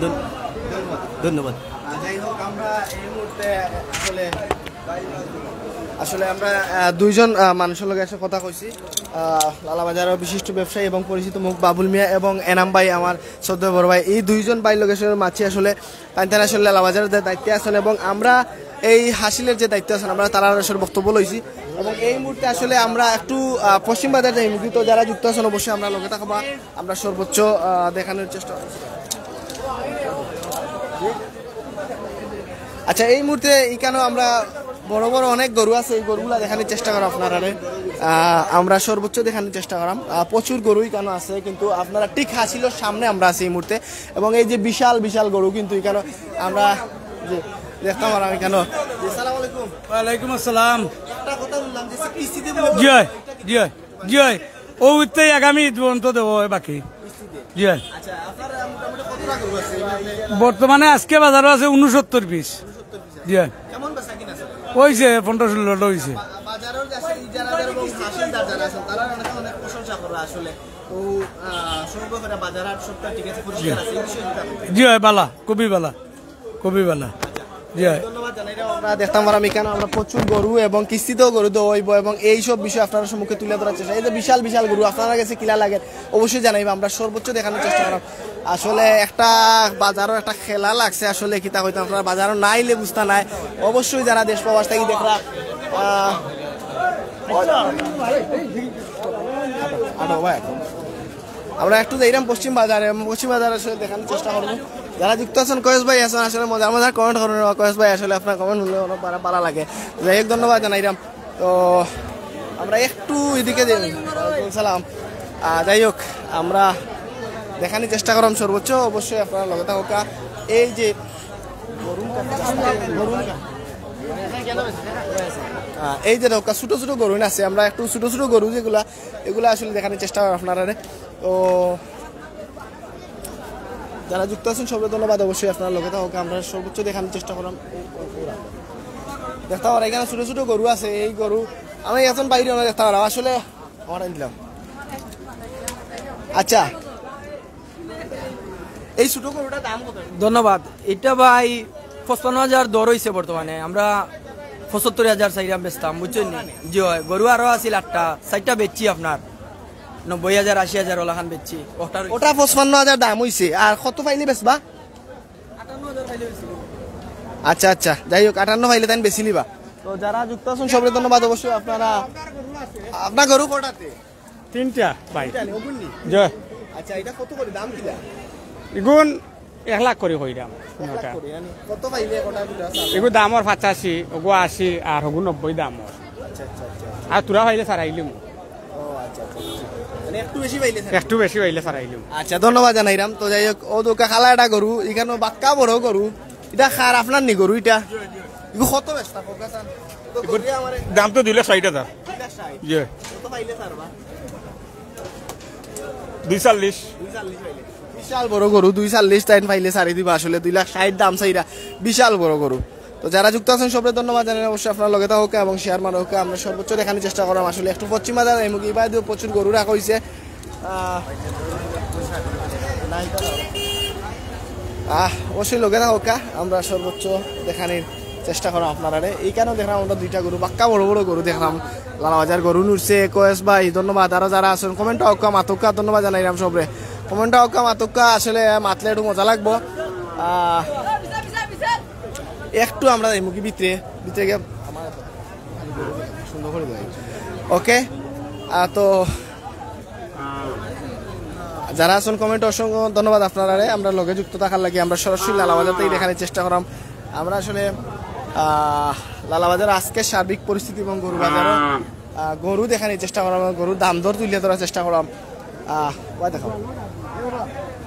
ধন- ধন্যবাদ। আহ, যাই হোক, আমরা এই মুহূর্তে আসলে, আসলে আমরা, আহ, দুইজন, আহ, মানুষের লগে এসে কথা কইছি। আহ, লালাবাজারের বিশিষ্ট ব্যবসায়ী এবং পরিচিত মুখ বাবুল মিয়া এবং এনাম ভাই, আমার শ্রদ্ধেয় বড় ভাই, এই দুইজন ভাইর লগে আসলে মাছি আসলে তাইন তারা আসলে লালাবাজারের যে দায়িত্বে আছেন এবং আমরা এই হাসিলের যে দায়িত্বে আছেন, আমরা তারা আসলে বক্তব্য লইছি। এবং এই মুহূর্তে আসলে আমরা একটু, আহ, পশ্চিম বাজার যাই মুখী। তো যারা যুক্ত আছেন অবশ্যই আমরা লগে থাকবা, আমরা সর্বোচ্চ, আহ, দেখানোর চেষ্টা করছি। আচ্ছা, এই মুহূর্তে এখানেও আমরা বড় বড় অনেক গরু আছে, এই গরুগুলা দেখানোর চেষ্টা করাম আপনারারে। আহ, আমরা সর্বোচ্চ দেখানোর চেষ্টা করাম। আহ, প্রচুর গরু এখানে আছে, কিন্তু আপনারা ঠিক হাসিলের সামনে আমরা আছি এই মুহূর্তে। এবং এই যে বিশাল বিশাল গরু কিন্তু এখানে আমরা যে দেখতাম আর আমি কেন। জি, সালাম আলাইকুম। ওয়ালাইকুম আসসালাম। একটা কথা বললাম যে কিস্তিতে জি হয়, জি হয়, জি হয়। ও উঠতেই আগামী ঈদ পর্যন্ত দেবো ওই বাকি। জি হয়। আচ্ছা, আপনার মোটামুটি কতটা গরু আছে এই মুহূর্তে? বর্তমানে আজকে বাজারো আছে ঊনসত্তর পিস। জি হয়। কেমন বেচা কিনা আছে? হইছে পনেরো ষোলোটা হইছে। বাজারের যে আছে, ইজারাদার এবং হাসিলদার যারা আছেন, তারা অনেকে অনেক প্রশংসা করে আসলে। তো, আহ, সমগ্র করে বাজার হাট সবটা ঠিক আছে, পরিষ্কার আছে, এই বিষয়ে কিতা বলবেন? জি হয়, বালা, খুবই বালা, খুবই বালা। জি হয়। ধন্যবাদ জানাই রে, আমরা দেখতাম আর আমি কেন আমরা প্রচুর গরু এবং কিস্তিতেও গরু দেওয়া হইব এবং এই সব বিষয়ে আপনার সম্মুখে তুলে ধরার চেষ্টা। এই যে বিশাল বিশাল গরু আপনার কাছে কিলা লাগে অবশ্যই জানাইবা, আমরা সর্বোচ্চ দেখানোর চেষ্টা করাম। আসলে একটা বাজারও একটা খেলা লাগছে আসলে, কিতা কইতাম আপনারা বাজারও না আইলে বুঝতা নাই। অবশ্যই যারা দেশ প্রবাস থাকি দেখরা, আহ, আটো ভাই, আমরা একটু যাইরাম পশ্চিম বাজারে, পশ্চিম বাজারে আসলে দেখানোর চেষ্টা করবো। যারা যুক্ত আছেন, কয়েস ভাই আছেন, আসলে মজার মজার কমেন্ট করুন। কয়েস ভাই আসলে আপনার কমেন্ট শুনলে অনেক ভালো, ভালো লাগে। যাই হোক, ধন্যবাদ জানাইরাম। তো আমরা একটু এদিকে যাই। ওয়ালাইকুম সালাম। আহ, যাই হোক, আমরা দেখানোর চেষ্টা করাম সর্বোচ্চ। অবশ্যই আপনারা লগে থাকুকা। এই যে গরু, গরু, আহ, এই যে দেখো, ছোট ছোট গরু আছে, আমরা একটু ছোট ছোট গরু যেগুলা, এগুলা আসলে দেখানোর চেষ্টা করাম আপনারারে। তো যারা যুক্ত আছেন সবরে ধন্যবাদ, অবশ্যই আপনারা লগে থাকুকা, আমরা সর্বোচ্চ দেখানোর চেষ্টা করাম। দেখতে পারা এখানে ছোট ছোট গরু আছে, এই গরু আমি এখন বাইরে আমরা দেখতে পারা আসলে আমার আনলাম। আচ্ছা, এই ছোট গরুটার দাম কত? ধন্যবাদ। এটা ভাই পঁচপান্ন হাজার দর হইছে বর্তমানে, আমরা পঁচাত্তর হাজার চাইরাম বেচতাম, বুঝছেন নি? জি হয়, গরু আরো আছিল আটটা, চাইরটা বেচছি আপনার নব্বই হাজার, আশি হাজার ওলাখান বেচছি। ওটার ওটা পঁচপান্ন হাজার দাম হইছে, আর কত পাইলে বেচবা? আটান্ন হাজার পাইলে বেচছি। আচ্ছা আচ্ছা, যাই হোক, আটান্ন পাইলে তাই বেশি লিবা। তো যারা যুক্ত আছেন সবরে ধন্যবাদ। অবশ্যই আপনারা, আপনার গরু কটাতে? তিনটা ভাই। তিনটা নি, ওগুন নি? জি। আচ্ছা, এটা কত করে দাম কিলা? এগুন এক লাখ করে কইরাম। এক লাখ কোনোটা। করে, মানে কত পাইলে কটা দুটা আছে? এগু দামর পঁচাশি, ওগু আশি, আর হগু নব্বই দামর। আচ্ছা আচ্ছা আচ্ছা। আর তোরা পাইলে সারাইলিমু। ও আচ্ছা আচ্ছা আচ্ছা। মানে একটু বেশি পাইলে স্যার? একটু বেশি পাইলে সারাইলিমু। আচ্ছা, ধন্যবাদ জানাইরাম। তো যাই হোক, ও দোকা খালা এটা গরু, এখানে বাক্কা বড় গরু। এটা খার আপনার নি গরু এটা? এগু কত বেচতা, ফোকাস আন? তো গরু আমারে দাম তো দুই লাখ ষাট হাজার। দুই লাখ ষাট? জি। কত পাইলে স্যার বা? দুই চল্লিশ। দুই চল্লিশ পাইলে। বিশাল বড় গরু, দুই চল্লিশ তাইন পাইলে সারি দিবা আসলে, দুই লাখ ষাট দাম চাইরা, বিশাল বড় গরু। তো যারা যুক্ত আছেন সবরে ধন্যবাদ জানাই, অবশ্যই আপনারা লগে থাকুকা এবং শেয়ার মারুকা। আমরা সর্বোচ্চ দেখানোর চেষ্টা করাম আসলে একটু পশ্চিম বাজার এই মুখে, ইবায় দিও প্রচুর গরু রাখা হইছে। আহ, আহ, অবশ্যই লগে থাকুকা, আমরা সর্বোচ্চ দেখানোর চেষ্টা করাম আপনারারে। এইখানেও দেখলাম আমরা দুইটা গরু, বাক্কা বড় বড় গরু দেখলাম। লালাবাজার গরু নুরছে, কয়েস ভাই ধন্যবাদ। আরো যারা আছেন কমেন্ট আউকা মাতুকা ধন্যবাদ জানাইলাম সবরে। কমেন্ট আউকা মাতুকা আসলে মাতলে একটু মজা লাগবো। আহ, একটু আমরা এই মুখে ভিতরে, ভিতরে গিয়ে আমার সুন্দর করে দেয়। ওকে, আহ, তো যারা আছেন কমেন্ট অসংখ্য ধন্যবাদ আপনারারে। আমরা লগে যুক্ত থাকার লাগি আমরা সরাসরি লালাবাজার থেকে দেখানোর চেষ্টা করাম। আমরা আসলে, আহ, লালাবাজার আজকে সার্বিক পরিস্থিতি এবং গরু বাজারও, আহ, গরু দেখানোর চেষ্টা করাম, গরুর দাম দর তুলে ধরার চেষ্টা করাম। আহ, ওই দেখো।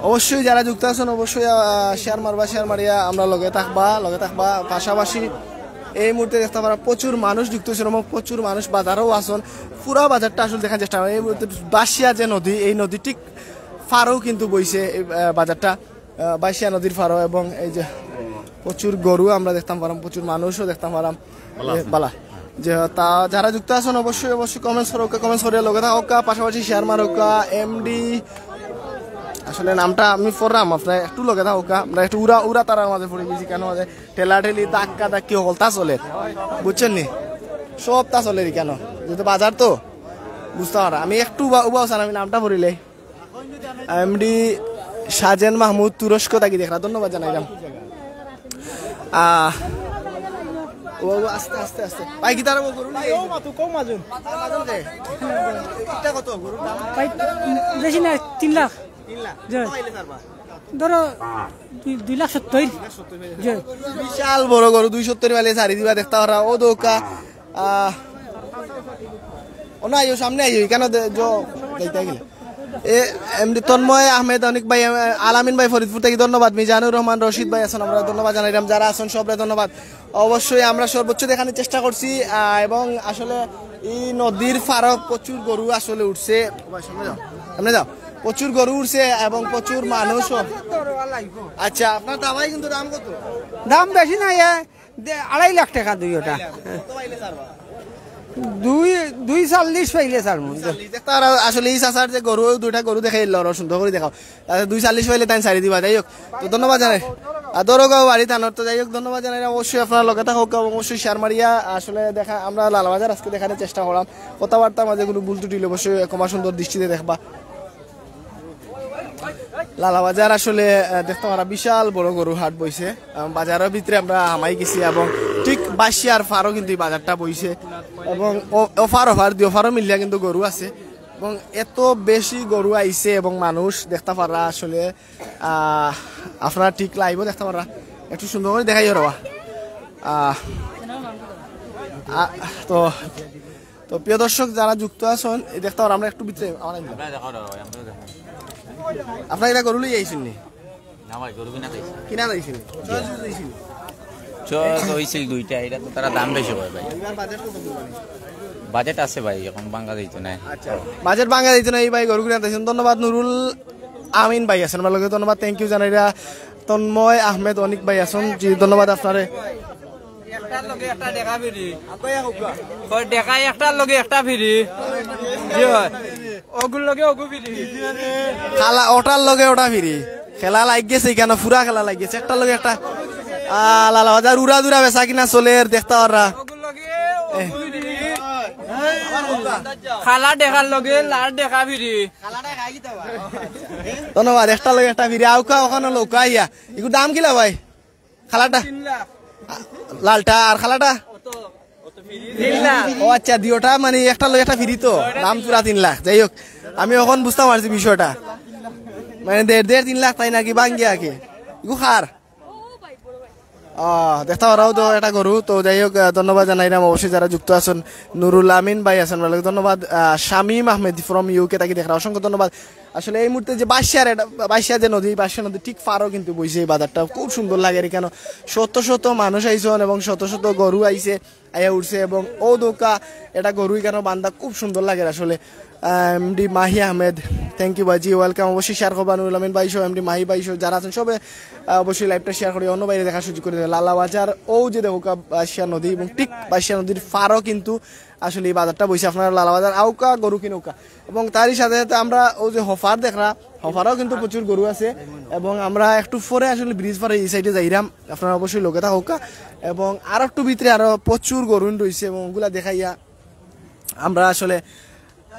অবশ্যই যারা যুক্ত আছেন অবশ্যই, আহ, শেয়ার মারবা, শেয়ার মারিয়া আমরা লগে থাকবা, লগে থাকবা। পাশাপাশি এই মুহূর্তে দেখতাম পারা প্রচুর মানুষ যুক্ত অইছইন এবং প্রচুর মানুষ বাজারও আছইন। পুরা বাজারটা আসলে দেখার চেষ্টা করি। এই মুহূর্তে বাসিয়া যে নদী, এই নদী ঠিক পারও কিন্তু বইছে এই, আহ, বাজারটা, আহ, বাসিয়া নদীর পারও। এবং এই যে প্রচুর গরু আমরা দেখতাম পারাম, প্রচুর মানুষও দেখতাম পারাম। এ, বালা। যে তা যারা যুক্ত আছইন অবশ্যই, অবশ্যই কমেন্টস করো, কমেন্টস করে লগে থাকউক্কা, পাশাপাশি শেয়ার মারউক্কা। এমডি আসলে নামটা আমি পড়রাম, আপনারা একটু লগে থাকউক্কা। আমরা একটু উড়া, উড়া তারার মাঝে পড়ি গেছি, কেন মাঝে ঠেলাঠেলি, ধাক্কা ধাক্কি হকলতা চলের, বুঝছইন নি? সবতা চলের কেন, যেহেতু বাজার তো বুঝতাম পারা। আমি একটু উবা, উবাও চান, আমি নামটা পড়িলাই। এমডি সাজেন মাহমুদ তুরস্ক থাকি দেখরা, ধন্যবাদ জানাইলাম। আহ, ও, ও, আস্তে, আস্তে, আস্তে। ভাই, গিটার ও করুন। ভাই, ও মাতু, কম মাজন। মাজন দে। এটা কত গরুর দাম? ভাই, বেশি না, তিন লাখ। তিন লাখ? জি। কত পাইলে ছাড়বা? ধরো, দুই, দুই লাখ সত্তর। জি। বিশাল বড় গরু, দুই সত্তর পাইলে ছাড়ি দিবা, দেখতা পারা। ও দোকা, আহ, ও না, আইও, সামনে আইও, কেন দে-, জ-, যাইতে গেলে। এ, এমডি তন্ময় আহমেদ অনিক ভাই, এ, আলামিন ভাই ফরিদপুর থাকি ধন্যবাদ, মিজানুর রহমান রশিদ ভাই আছইন, আমরা ধন্যবাদ জানাইলাম, যারা আছইন সবরে ধন্যবাদ। অবশ্যই আমরা সর্বোচ্চ দেখানোর চেষ্টা করছি, আহ, এবং আসলে এই নদীর পারও প্রচুর গরু আসলে উঠছে। ও ভাই, সামনে যাও, সামনে যাও। প্রচুর গরু উঠছে এবং প্রচুর মানুষও। আচ্ছা, আপনার দামাই কিন্তু দাম কত? দাম বেশি নাই, এ, দে-, আড়াই লাখ টেকা দুইওটা। কত পাইলে ছাড়বা? দুই, দুই চল্লিশ পাইলে ছাড়মু। চল্লিশ। দেখতা পারা আসলে এই চাচার যে গরু, দুইটা গরু দেখাইলা, ওরা সুন্দর করি দেখাও। তাতে দুই চল্লিশ পাইলে তাইন ছাড়ি দিবা, যাই হোক। তো ধন্যবাদ জানাই। আর দরগাঁও বাড়ি তানর, তো যাই হোক, ধন্যবাদ জানাই। অবশ্যই আপনারা লগে থাকউক্কা এবং অবশ্যই শেয়ার মারিয়া আসলে দেখা, আমরা লালবাজার আজকে দেখানোর চেষ্টা করলাম। কথাবার্তার মাঝে কোনো ভুল ত্রুটি অইলে অবশ্যই ক্ষমা সুন্দর দৃষ্টিতে দেখবা। লালাবাজার আসলে, আহ, দেখতা পারা বিশাল বড় গরু হাট বইছে। আহ, বাজারর ভিতরে আমরা হামাই গেছি এবং ঠিক বাসিয়ার পারও কিন্তু এই বাজারটা বইছে এবং ও-, ওপার ওপার দুই ওপারও মিলিয়া কিন্তু গরু আছে এবং এত বেশি গরু আইছে এবং মানুষ দেখতা পারা আসলে, আহ, আপনারা ঠিক লাইভও দেখতা পারা। একটু সুন্দর করি দেখাই রবা। আহ, আ-, তো তো প্রিয় দর্শক যারা যুক্ত আছইন, এই দেখতা পারা আমরা একটু ভিতরে, আমার আইন। আপনারা দেখাও দাদা ভাই, আপনারা দেখাও। আপনারা এটা গরু লই আইছইন নি? না ভাই, গরু কিনা চাইছি। কিনা আইছইন? চয়েস অইছিল দুইটা, এটা তো তারা দাম বেশি কয় ভাই। এবার বাজেট কত বলবেন? বাজেট আছে ভাই, এখন ভাঙ্গা যাইতো না। আচ্ছা, বাজেট ভাঙ্গা যাইতো না, এই ভাই গরু কিনা আইছইন। ধন্যবাদ নুরুল আমিন ভাই আছইন, ভালো করে ধন্যবাদ, থ্যাংক ইউ জানাইরা। তন্ময় আহমেদ অনিক ভাই আছইন, জি ধন্যবাদ আপনারে। একটার লগে একটা দেখা ফ্রি। কয় দেখা একটার লগে একটা ফ্রি। জি অয়। অগুর লগে অগু ফ্রি। খালা ওটার লগে ওটা ফ্রি। খেলা লাগ গেছে কেন? পুরা খেলা লাগ গেছে। একটার লগে একটা, আহ, লালাবাজার উড়া দুরা বেচা কিনা চলের, দেখতা পারা। অগুর লগে অগু ফ্রি। খালা দেখার লগে লাল দেখা ফ্রি। ধন্যবাদ। একটার লগে একটা ফ্রি। আউক্কা, ওখানো লউক্কা আইয়া। ইগুর দাম কিলা ভাই? খালাটা? তিন লাখ। লালটা আর খালাটা? তিন লাখ। ও আচ্ছা, দুইওটা মানে একটার লগে একটা ফ্রি তো। দাম পুরা তিন লাখ। যাই হোক, আমি এখন বুঝতাম পারছি বিষয়টা। মানে দেড়, দেড় তিন লাখ তাই নাকি ভাঙ্গিয়া কি? ইগু কার? আহ, দেখতা পারাও তো একটা গরু। তো যাই হোক, আহ, ধন্যবাদ জানাইলাম অবশ্যই যারা যুক্ত আছইন। নুরুল আমিন ভাই আছইন, ভালো ধন্যবাদ। আহ, শামীম আহমেদ from ইউকে থাকি দেখরা, অসংখ্য ধন্যবাদ। আসলে এই মুহূর্তে যে বাসিয়ার এটা, বাসিয়া যে নদী, বাসিয়া নদী ঠিক পারও কিন্তু বইছে এই বাজারটা, খুব সুন্দর লাগের কেন। শত শত মানুষ আইছইন এবং শত শত গরু আইছে, আইয়া উঠছে এবং ও দোকা এটা গরু কেন বান্ধা খুব সুন্দর লাগের আসলে। এমডি মাহি আহমেদ, thank you ভাইজি, welcome। অবশ্যই শেয়ার করবা, নুরুল আমিন ভাই সহ, এমডি মাহি ভাই সহ যারা আছইন সবে, আহ, অবশ্যই লাইভটা শেয়ার করি, অন্য ভাইরে দেখার সুযোগ করি দেন। লালাবাজার, ও যে দেখো কা-, বাসিয়া নদী এবং ঠিক বাসিয়া নদীর পারও কিন্তু আসলে এই বাজারটা বইছে। আপনারা লালাবাজার আউক্কা, গরু কিনউক্কা। এবং তারই সাথে সাথে আমরা ও যে হফার দেখরা, হফারও কিন্তু প্রচুর গরু আছে এবং আমরা একটু পরে আসলে ব্রিজ পারে এই সাইডে যাইরাম। আপনারা অবশ্যই লগে থাকউক্কা এবং আর একটু ভিতরে আরো প্রচুর গরু রইছে এবং ওগুলা দেখাইয়া আমরা আসলে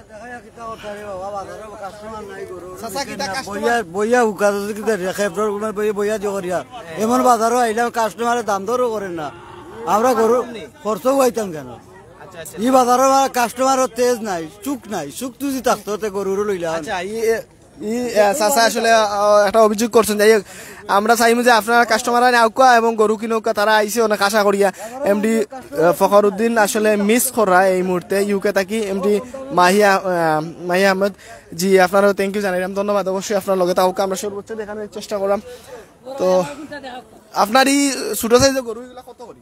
চাচা, কিতা করতা রে বাবা, বাজারো কাস্টমার নাই, গরু চাচা, কিতা কাস্টমার? বইয়া, বইয়া উকা যদি কিতা রে, খেপড়ার গুণে বইয়া, বইয়া যে করিয়া। এমন বাজারো আইলাম, কাস্টমারে দাম দরও করে না। আমরা গরু খরচও আইতাম কেন? আচ্ছা, আচ্ছা। ই বাজারো কাস্টমারও তেজ নাই, চুক নাই, চুক তুজি থাকতো, তে গরুরও লইলাম। আচ্ছা, ই, ই, এ, চাচা আসলে, আহ, একটা অভিযোগ করছেন। যাই হোক, আমরা চাইমু যে আপনারা কাস্টমার আইন আউক্কা এবং গরু কিনউক্কা, তারা আইছে অনেক আশা করিয়া। এমডি, আহ, ফখরুদ্দিন আসলে মিস করা এই মুহূর্তে ইউকে থাকি। এমডি মাহিয়া, আহ, মাহিয়া আহমেদ জি, আপনারাও thank you জানাইলাম, ধন্যবাদ। অবশ্যই আপনারা লগে থাকউক্কা, আমরা সর্বোচ্চ দেখানোর চেষ্টা করলাম। তো আপনার এই ছোট সাইজের গরু এগুলা কত করি?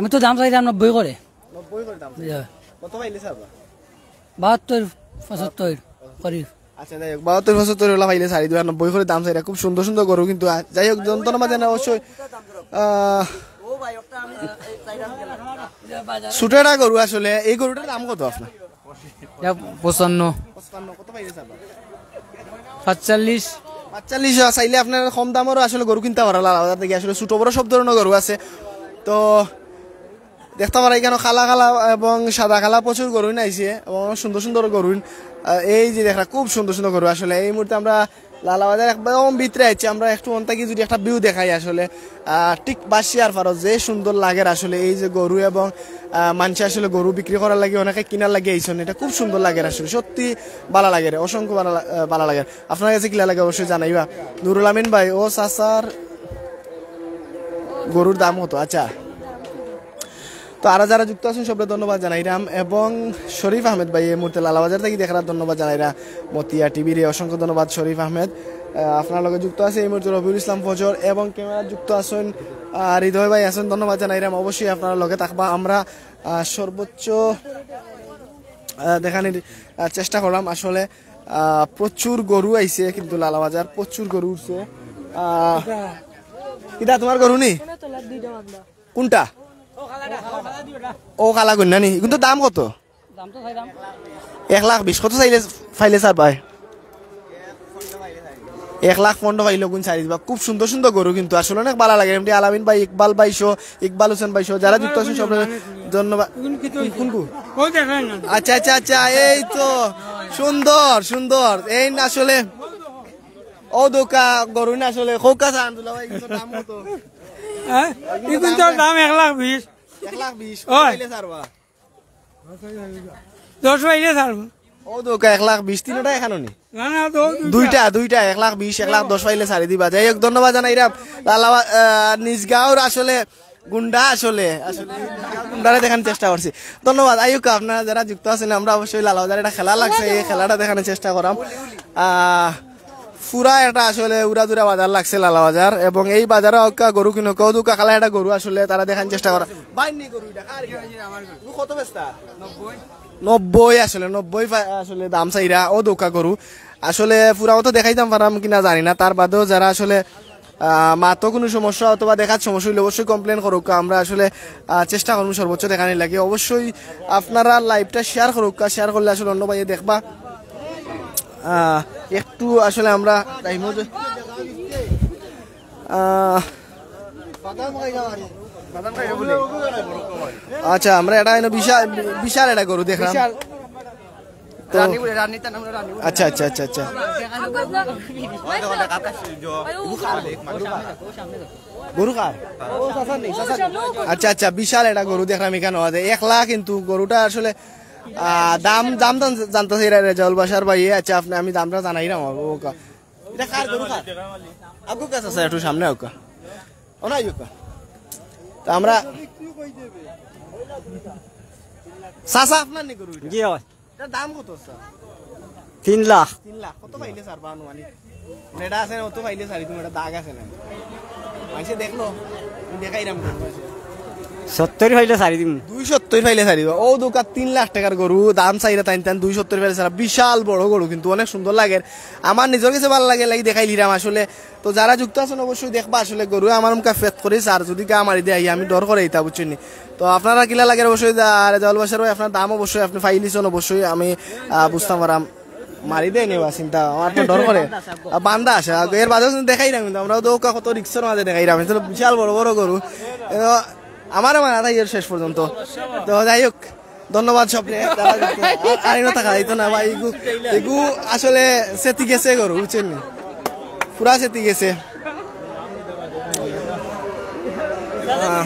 আমি তো দাম চাইলাম নব্বই করে। নব্বই করে দাম চাইলাম। কত পাইলে ছাড়বা? বাহাত্তর, পঁচাত্তর করি। আচ্ছা, যাই হোক, বাহাত্তর, পঁচাত্তর ওলা পাইলে ছাড়ি দিবা, নব্বই করে দাম চাইরা। খুব সুন্দর সুন্দর গরু কিন্তু। আ, যাই হোক, জন-, ধন্যবাদ জানাই অবশ্যই। আহ, ছোট একটা গরু আসলে। এই গরুটার দাম কত আপনার? এটা পঁচান্ন। পঁচপান্ন, কত পাইলে ছাড়বা? পাঁচচল্লিশ। পাঁচচল্লিশ চাইলে আপনার কম দামেরও আসলে গরু কিনতা পারা, লালা বাজার থাকি আসলে ছোট বড় সব ধরনের গরু আছে। তো দেখতা পারা এখানো কালা কালা এবং সাদা কালা প্রচুর গরু আইছে এবং অনেক সুন্দর সুন্দর গরু। আহ, এই যে দেখরা খুব সুন্দর সুন্দর গরু আসলে। এই মুহূর্তে আমরা লালা বাজার একদম ভিতরে আছি, আমরা একটু অন থাকি যদি একটা view দেখাই আসলে, আহ, ঠিক বাঁশিয়ার পারো যে সুন্দর লাগের আসলে এই যে গরু এবং, আহ, মানষে আসলে গরু বিক্রি করার লাগি অনেকে কিনার লাগি আইছইন, এটা খুব সুন্দর লাগের আসলে, সত্যি ভালা লাগের, অসংখ্য ভালা লা-, আহ, ভালা লাগের। আপনার কাছে কিলা লাগে অবশ্যই জানাইবা। নুরুল আমিন ভাই, ও চাচার গরুর দাম কত? আচ্ছা, তো আরো যারা যুক্ত আছইন সবরে ধন্যবাদ জানাইরাম এবং শরীফ আহমেদ ভাই এই মুহূর্তে লালাবাজার থাকি দেখরা, ধন্যবাদ জানাইরা। মতিয়া টিভি রে অসংখ্য ধন্যবাদ শরীফ আহমেদ। আহ, আপনার লগে যুক্ত আছে এই মুহূর্তে রবিউল ইসলাম ফজর এবং ক্যামেরা যুক্ত আছইন, আহ, হৃদয় ভাই আছইন, ধন্যবাদ জানাইরাম। অবশ্যই আপনার লগে থাকবা। আমরা, আহ, সর্বোচ্চ, আহ, দেখানির, আহ, চেষ্টা করলাম আসলে। আহ, প্রচুর গরু আইছে কিন্তু লালাবাজার প্রচুর গরু উঠছে। আহ, এটা তোমার গরু নি? কোনটা? ও কালা গন্যা নি? কিন্তু দাম কত? এক লাখ বিশ। কত চাইলে, পাইলে ছাড়বায়? এক লাখ পনেরো পাইলে গুণ ছাড়ি দিবা। খুব সুন্দর সুন্দর গরু কিন্তু আসলে অনেক ভালা লাগে। এমডি আলামিন ভাই, ইকবাল ভাই সহ, ইকবাল হোসেন ভাই সহ যারা যুক্ত আছেন সব ধন্যবাদ। কোন, কোন গরু? আচ্ছা, আচ্ছা, আচ্ছা, এই তো সুন্দর সুন্দর। এই না আসলে ও দোকা গরু না আসলে খোকা চান দুলা ভাই, কিন্তু দাম কত? হ্যাঁ? কিন্তু দাম এক লাখ বিশ। এক লাখ বিশ। ওই। পাইলে ছাড়বা? দশ পাইলে ছাড়বো। ও দোকা এক লাখ বিশ, তিনটা এখানো নি? না, না, তো দুইটা। দুইটা, দুইটা, এক লাখ বিশ, এক লাখ দশ পাইলে ছাড়ি দিবা। যাই হোক, ধন্যবাদ জানাইরাম। লালা, আহ, নিজগাঁওর আসলে গুন্ডা আসলে, আসলে গুন্ডারে দেখানোর চেষ্টা করছি। ধন্যবাদ। আইউক্কা, আপনারা যারা যুক্ত আছেন, আমরা অবশ্যই লালাবাজার একটা খেলা লাগছে, এই খেলাটা দেখানোর চেষ্টা করাম। আহ, পুরা একটা আসলে উড়াদুরা বাজার লাগছে লালাবাজার, এবং এই বাজারে অক্কা গরু কিনো, কেউ দুকা খালা একটা গরু আসলে তারা দেখানোর চেষ্টা করা। বাইর নি গরু এটা, কার এটা? গরু কত বেচতা? নব্বই আসলে, নব্বই পা-, আসলে দাম চাইরা, ও দোকা গরু। আসলে পুরা মতো দেখাইতাম পারাম কিনা জানি না, তার বাদেও যারা আসলে আহ, মাতো কোনো সমস্যা অথবা দেখাত সমস্যা অইলে অবশ্যই complain করউক্কা। আমরা আসলে, আহ, চেষ্টা করমু সর্বোচ্চ দেখানির লাগি। অবশ্যই আপনারা liveটা share করউক্কা, share করলে আসলে অন্য ভাইয়ে দেখবা। আহ, একটু আসলে আমরা time-ও যে, আহ, আচ্ছা, আমরা এটা এনে বিশাল, বিশাল একটা গরু দেখলাম। তো রানীপুরে, রানীর নাম হলো রানীপুরে। আচ্ছা, আচ্ছা, আচ্ছা, আচ্ছা। গরু কার? ও, চাচার নেই, চাচার নেই। আচ্ছা, আচ্ছা, বিশাল একটা গরু দেখলাম এখানো। এক লাখ কিন্তু গরুটা আসলে, আহ, দাম, দাম জান-, জানতে চাই রে-, রেজাউল বাশার ভাই। আচ্ছা, আপনি, আমি দামটা জানাইরাম। ও কা-, এটা কার গরু কার? আগুক আছে, স্যার, একটু সামনে আউক্কা। ও না, আউক্কা। তো আমরা, চাচা, আপনার নি গরু এটা? জি, হয়। এটার দাম কত, স্যার? তিন লাখ। তিন লাখ। কত পাইলে, স্যার, বা আনুমানিক? মানে, এটা আছে না, অত পাইলে, স্যার, তুমি এটা দাগ আছে না? মানষে দেখলো, আমি দেখাইরাম গরু মানষে। সত্তর পাইলে ছাড়ি দিমু। দুই সত্তর পাইলে ছাড়ি দিবা। ও দোকান তিন লাখ টাকার গরু, দাম চাইরা তাইন তান, দুই সত্তর পাইলে ছাড়া। বিশাল বড় গরু, কিন্তু অনেক সুন্দর লাগে। আমার নিজর কাছে ভালা লাগে, লাগি দেখাইলিরাম আসলে। তো যারা যুক্ত আছেন অবশ্যই দেখবা আসলে গরু আমার মুখে ফেত করিস, আর যদি গা মারি দেয় আমি ডর করে ইতা বুঝছেন নি। তো আপনারা কিলা লাগে অবশ্যই, আহ, রেজাউল বাশার ভাই আপনার দাম অবশ্যই আপনি পাইলিছেন অবশ্যই আমি, আহ, বুঝতাম পারাম। মারি দেয় নি বা চিন্তা, আমার তো ডর করে। আহ, বান্দা আছে, আহ, এর বাদে কিন্তু দেখাইরাম কিন্তু, আমরা তো ওকা কত রিক্সর মাঝে দেখাইরাম, এটা তো বিশাল বড় বড় গরু। এ, আমারও মারা তাই এর শেষ পর্যন্ত। তো যাই হোক, ধন্যবাদ সবরে। আর, আর এগুলো থাকা যাইতো না ভাই, এগু, এগু আসলে সেতি গেছে গরু, বুঝছেন নি? পুরা সেতি গেছে। আহ,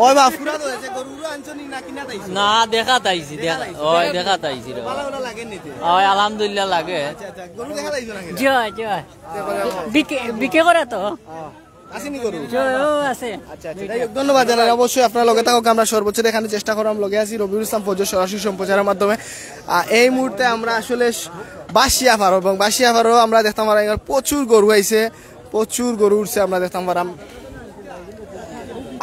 ওই বা, পুরা তো আছে, গরু উরু আনছো নি না কিনা তাইছো? না, দেখা তাইছি, দেখা, ওই দেখা তাইছি রে। ভালা ভালা লাগে নিতে? ওই আলহামদুলিল্লাহ লাগে। আচ্ছা, আচ্ছা, গরু দেখা তাইছো না কিনা? জি, জি। বিকে-, বিকে করে তো। আহ। আসেনি গরু? জি, ও আছে। আচ্ছা, আচ্ছা, যাই হোক, ধন্যবাদ জানাই। অবশ্যই আপনারা লগে থাকুক, আমরা সর্বোচ্চ দেখানোর চেষ্টা করলাম। লগে আছি রবিউল ইসলাম ফজর সরাসরি সম্প্রচারের মাধ্যমে। আহ, এই মুহূর্তে আমরা আসলে স-, বাসিয়া পারো এবং বাসিয়া পারো আমরা দেখতাম পারাম এখানে প্রচুর গরু আইছে, প্রচুর গরু উঠছে, আমরা দেখতাম পারাম।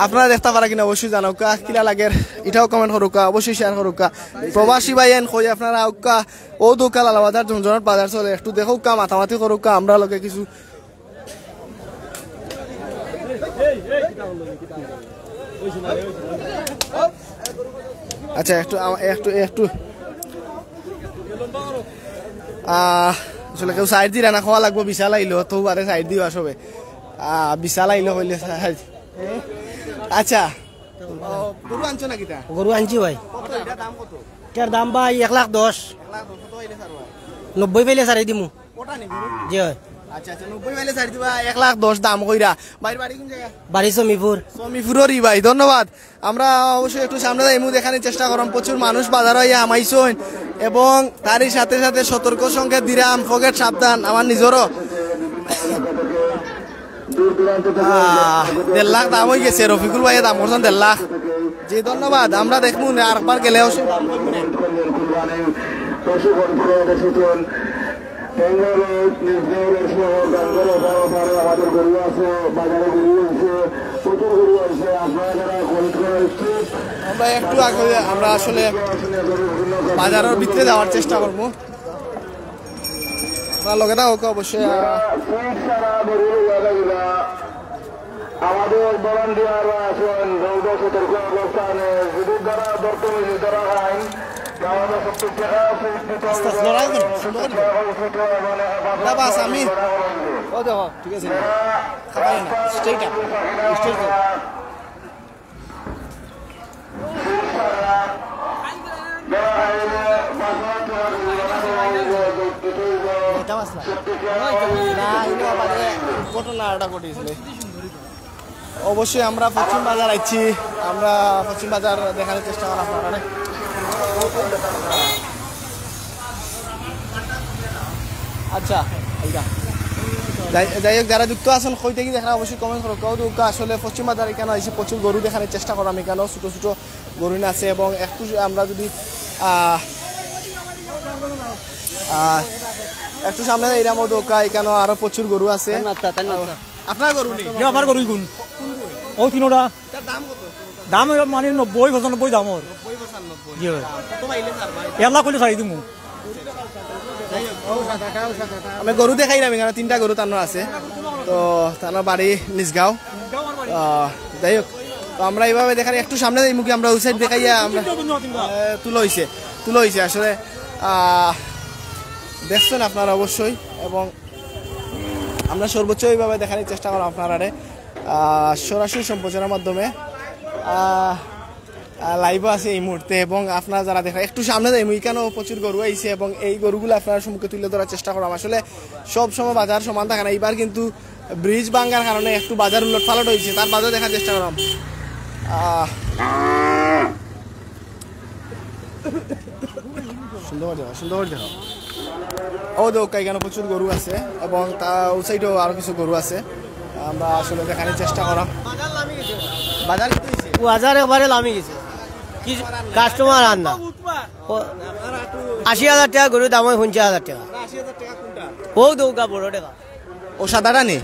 আপনারা দেখতা পারা কিনা অবশ্যই জানাউক্কা, কিলা লাগের ইটাও কমেন্ট করউক্কা, অবশ্যই শেয়ার করউক্কা। প্রবাসী ভাইয়াইন কই আপনারা আউক্কা, অউ দোক্কা লালবাজার জমজমাট বাজার চলে, একটু দেখউক্কা, মাতামাতি করউক্কা, আমরার লগে কিছু। আচ্ছা, একটু আ-, একটু একটু আহ, আসলে কেউ সাইড দিরা না, কওয়া লাগবো, বিশাল আইলো তো বারে সাইড দিবা সবে। আহ, বিশাল আইলো কইলে সাইড। আচ্ছা, ও, গরু আনছো না কিতা? গরু আনছি ভাই। কত এটা, দাম কত? এটার দাম ভাই এক লাখ দশ। এক লাখ দশ, কত পাইলে ছাড়বা? নব্বই পাইলে ছাড়ি দিমু। ওটা নি গরু? জি ভাই। আচ্ছা, আচ্ছা, নব্বই পাইলে ছাড়ি দিবা, এক লাখ দশ দাম কইরা। ভাইর বাড়ি কোন জায়গা? বাড়ি সমীপুর। সমীপুররই ভাই, ধন্যবাদ। আমরা অবশ্যই একটু সামনে যাইমু, দেখানির চেষ্টা করমু। প্রচুর মানুষ বাজারো আইয়া হামাইছইন এবং তারই সাথে সাথে সতর্ক সংকেত দিরাম, পকেট সাবধান, আমার নিজরও। আহ, দেড় লাখ দাম অইগেছে, রফিকুল ভাইয়ে দাম করছইন দেড় লাখ। জি, ধন্যবাদ। আমরা দেখমু নে, আরেকবার গেলে অবশ্যই দাম করমু নে। আমরা একটু আগে, আমরা আসলে বাজারর ভিতরে যাওয়ার চেষ্টা করমু। আপনারা লগে থাকউক্কা অবশ্যই। আমাদের ভলান্টিয়াররা আছেন, রৌদ্র সতর্ক অবস্থানে, যদি তারা বর্তমানে ধরা হয়, তাহলে সত্তর টাকা ফিট দিতে আস্তে আস্তে লড়াই করুন, সুন্দর করে। না বাস, আমি ও দেখো, ঠিক আছে, খাবাই না, স্ট্রেট আপ, স্ট্রেট আপ। এটা বাস না। না, এটা মানে ঘটনা একটা ঘটেছিল। অবশ্যই আমরা পশ্চিম বাজার আইছি, আমরা পশ্চিম বাজার দেখানির চেষ্টা করমু আপনারারে। আচ্ছা, এইটা। যাই, যাই হোক, যারা যুক্ত আছইন, কই থাকি দেখরা অবশ্যই কমেন্ট করো। কেউ তো আসলে পশ্চিম বাজার এখানো আইছি, প্রচুর গরু দেখানির চেষ্টা করমু এখানো, ছোট ছোট গরু আছে এবং একটু আমরা যদি, আহ, আহ, একটু সামনে যাইরাম, ও দোক্কা, এখানো আরো প্রচুর গরু আছে। তাই মাত্রা, তাই মাত্রা। আপনার গরু নি? জি, আমার গরুই গুন। ও তিনোটা। এটার দাম কত? দাম অইলো মানে নব্বই, পঁচানব্বই দাম ওর। নব্বই, পঁচানব্বই। জি ভাই। কত পাইলে ছাড়বা? এক লাখ অইলে ছাড়ি দিমু। আমি গরু দেখাইরাম, এখানো তিনটা গরু তানর আছে। তো তানর বাড়ি নিজগাঁও। আহ, যাই হোক, তো আমরা এইভাবে দেখাই, একটু সামনে যাইমু কি আমরা ওই সাইড দেখাইয়া আমরা, আহ, তুলা অইছে, তুলা অইছে আসলে, আহ, দেখছইন আপনারা অবশ্যই, এবং আমরা সর্বোচ্চ এইভাবে দেখানির চেষ্টা করমু আপনারারে, আহ, সরাসরি সম্প্রচারের মাধ্যমে, আহ, আহ, লাইভও আছে এই মুহূর্তে, এবং আপনারা যারা দেখরা একটু সামনে যাইমু, এখানো প্রচুর গরু আইছে এবং এই গরুগুলা আপনারার সম্মুখে তুলে ধরার চেষ্টা করমু। আসলে সব সময় বাজার সমান থাকে না, এইবার কিন্তু ব্রিজ ভাঙ্গার কারণে একটু বাজার উলট পালট অইছে, তার বাদেও দেখার চেষ্টা করমু। আহ, সুন্দর করে দেখো, সুন্দর করে দেখো। ও দোক্কা, এখানো প্রচুর গরু আছে এবং তা ও সাইডেও আরো কিছু গরু আছে। আমরা আসলে দেখানির চেষ্টা করমু। বাজার কত অইছে? ও বাজার একবারে লামি গেছে। কি কাস্টমার আর না। ও আশি হাজার টাকা গরুর দাম অয় পঞ্চাশ হাজার টাকা। ও দোক্কা বড় টাকা। ও সাদাটা নি?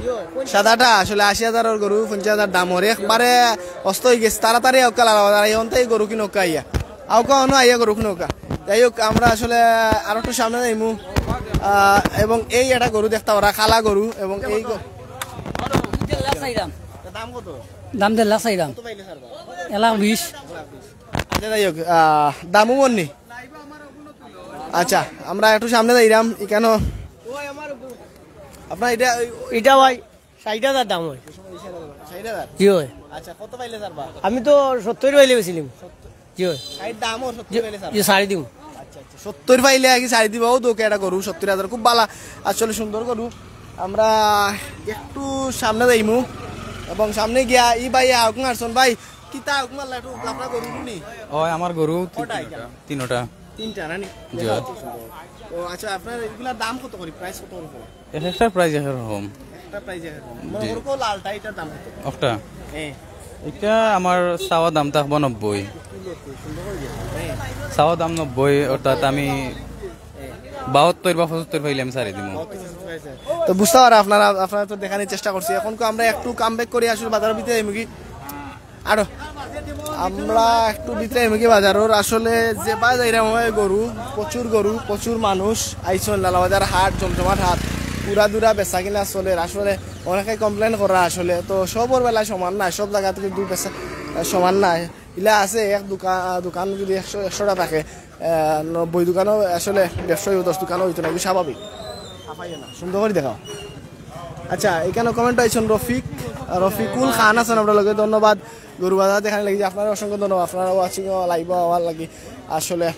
সাদাটা আসলে আশি হাজারর গরু, পঞ্চাশ হাজার দামর, একবারে অস্ত অইগেছে। তাড়াতাড়ি আউক্কা লালা বাজার, এই অন্তে গরু কিনউক্কা আইয়া। আউক্কা অনো আইয়া গরু কিনউক্কা। যাই হোক, আমরা আসলে আরো একটু সামনে যাইমু। আহ, এবং এই একটা গরু দেখতা পারা, কালা গরু, এবং এই গ-, দেড় লাখ চাইরাম। দাম কত? দাম দেড় লাখ চাইরাম। কত পাইলে ছাড়বা? এক লাখ বিশ। আচ্ছা, যাই হোক, আহ, দামও বন্নি। আচ্ছা, আমরা একটু সামনে যাইরাম, এখানো আপনার এটা ওই ইটা ভাই ষাইট হাজার দাম অয়। ষাইট হাজার? জি অয়। আচ্ছা, কত পাইলে ছাড়বা? আমি তো সত্তইর পাইলে বেচিলিমু। জি অয়। ষাইট দাম ও সত্তইর পাইলে ছাড়বা? জি, ছাড়ি দিমু। আচ্ছা, আচ্ছা, সত্তইর পাইলে আগে ছাড়ি দিবা। ও দোক্কা একটা গরু, সত্তইর হাজার, খুব ভালা, আসলে সুন্দর গরু। আমরা একটু সামনে যাইমু এবং সামনে গিয়া ই ভাই আউক মারছইন ভাই, কিতা আউক মারলা একটু আপনার গরু নি? অয়, আমার গরু তি-, কটা এখানে? তিনোটা। তিনটা না নি? জি। ও আচ্ছা, আপনার এগুলার দাম কত করি? প্রাইস কত করি? এক একটার প্রাইস এক এক রকম। একটা প্রাইস এক এক রকম। মনে জি। করো লালটা, এটার দাম কত? একটা? হ্যাঁ। এটা আমার চাওয়া দাম থাকবো নব্বই। সুন্দর করে দিয়ে। হ্যাঁ। চাওয়া দাম নব্বই, অর্থাৎ আমি বাহাত্তর বা পঁচাত্তর পাইলে আমি ছাড়ি দিমু। তো বুঝতা পারা আপনারা, আপনারা তো দেখানির চেষ্টা করছি। এখন তো আমরা একটু কাম ব্যাক করি, আসলে বাজারর ভিতরে যাইমু কি? আরো আমরা একটু ভিতরে এমুখী বাজারর। আসলে যে বাজার এরকম হয়, গরু, প্রচুর গরু, প্রচুর মানুষ আইছন। লালাবাজার হাট, জমজমাট হাট, উড়া দুরা বেচা কিনা চলের। আসলে অনেকে কমপ্লেন করা, আসলে তো সবর বেলায় সমান নায়, সব জায়গাত কিন্তু বেচা সমান নায়। ইলা আছে এক দোকান, দোকান যদি একশো, একশোটা থাকে, আহ, নব্বই দোকানও আসলে ব্যবসায়ী, দশ দোকানও হইতো না, এগুলো স্বাভাবিক। সুন্দর করে দেখাও। আচ্ছা, এখানে কমেন্ট আইছন রফিক, রফিকুল খান আছন আমরার লগে, ধন্যবাদ। গরু বাজার দেখানি লাগি যে আপনারা অসংখ্য ধন্যবাদ, আপনারা ওয়াচিং লাইভ আওয়ার লাগি। আসলে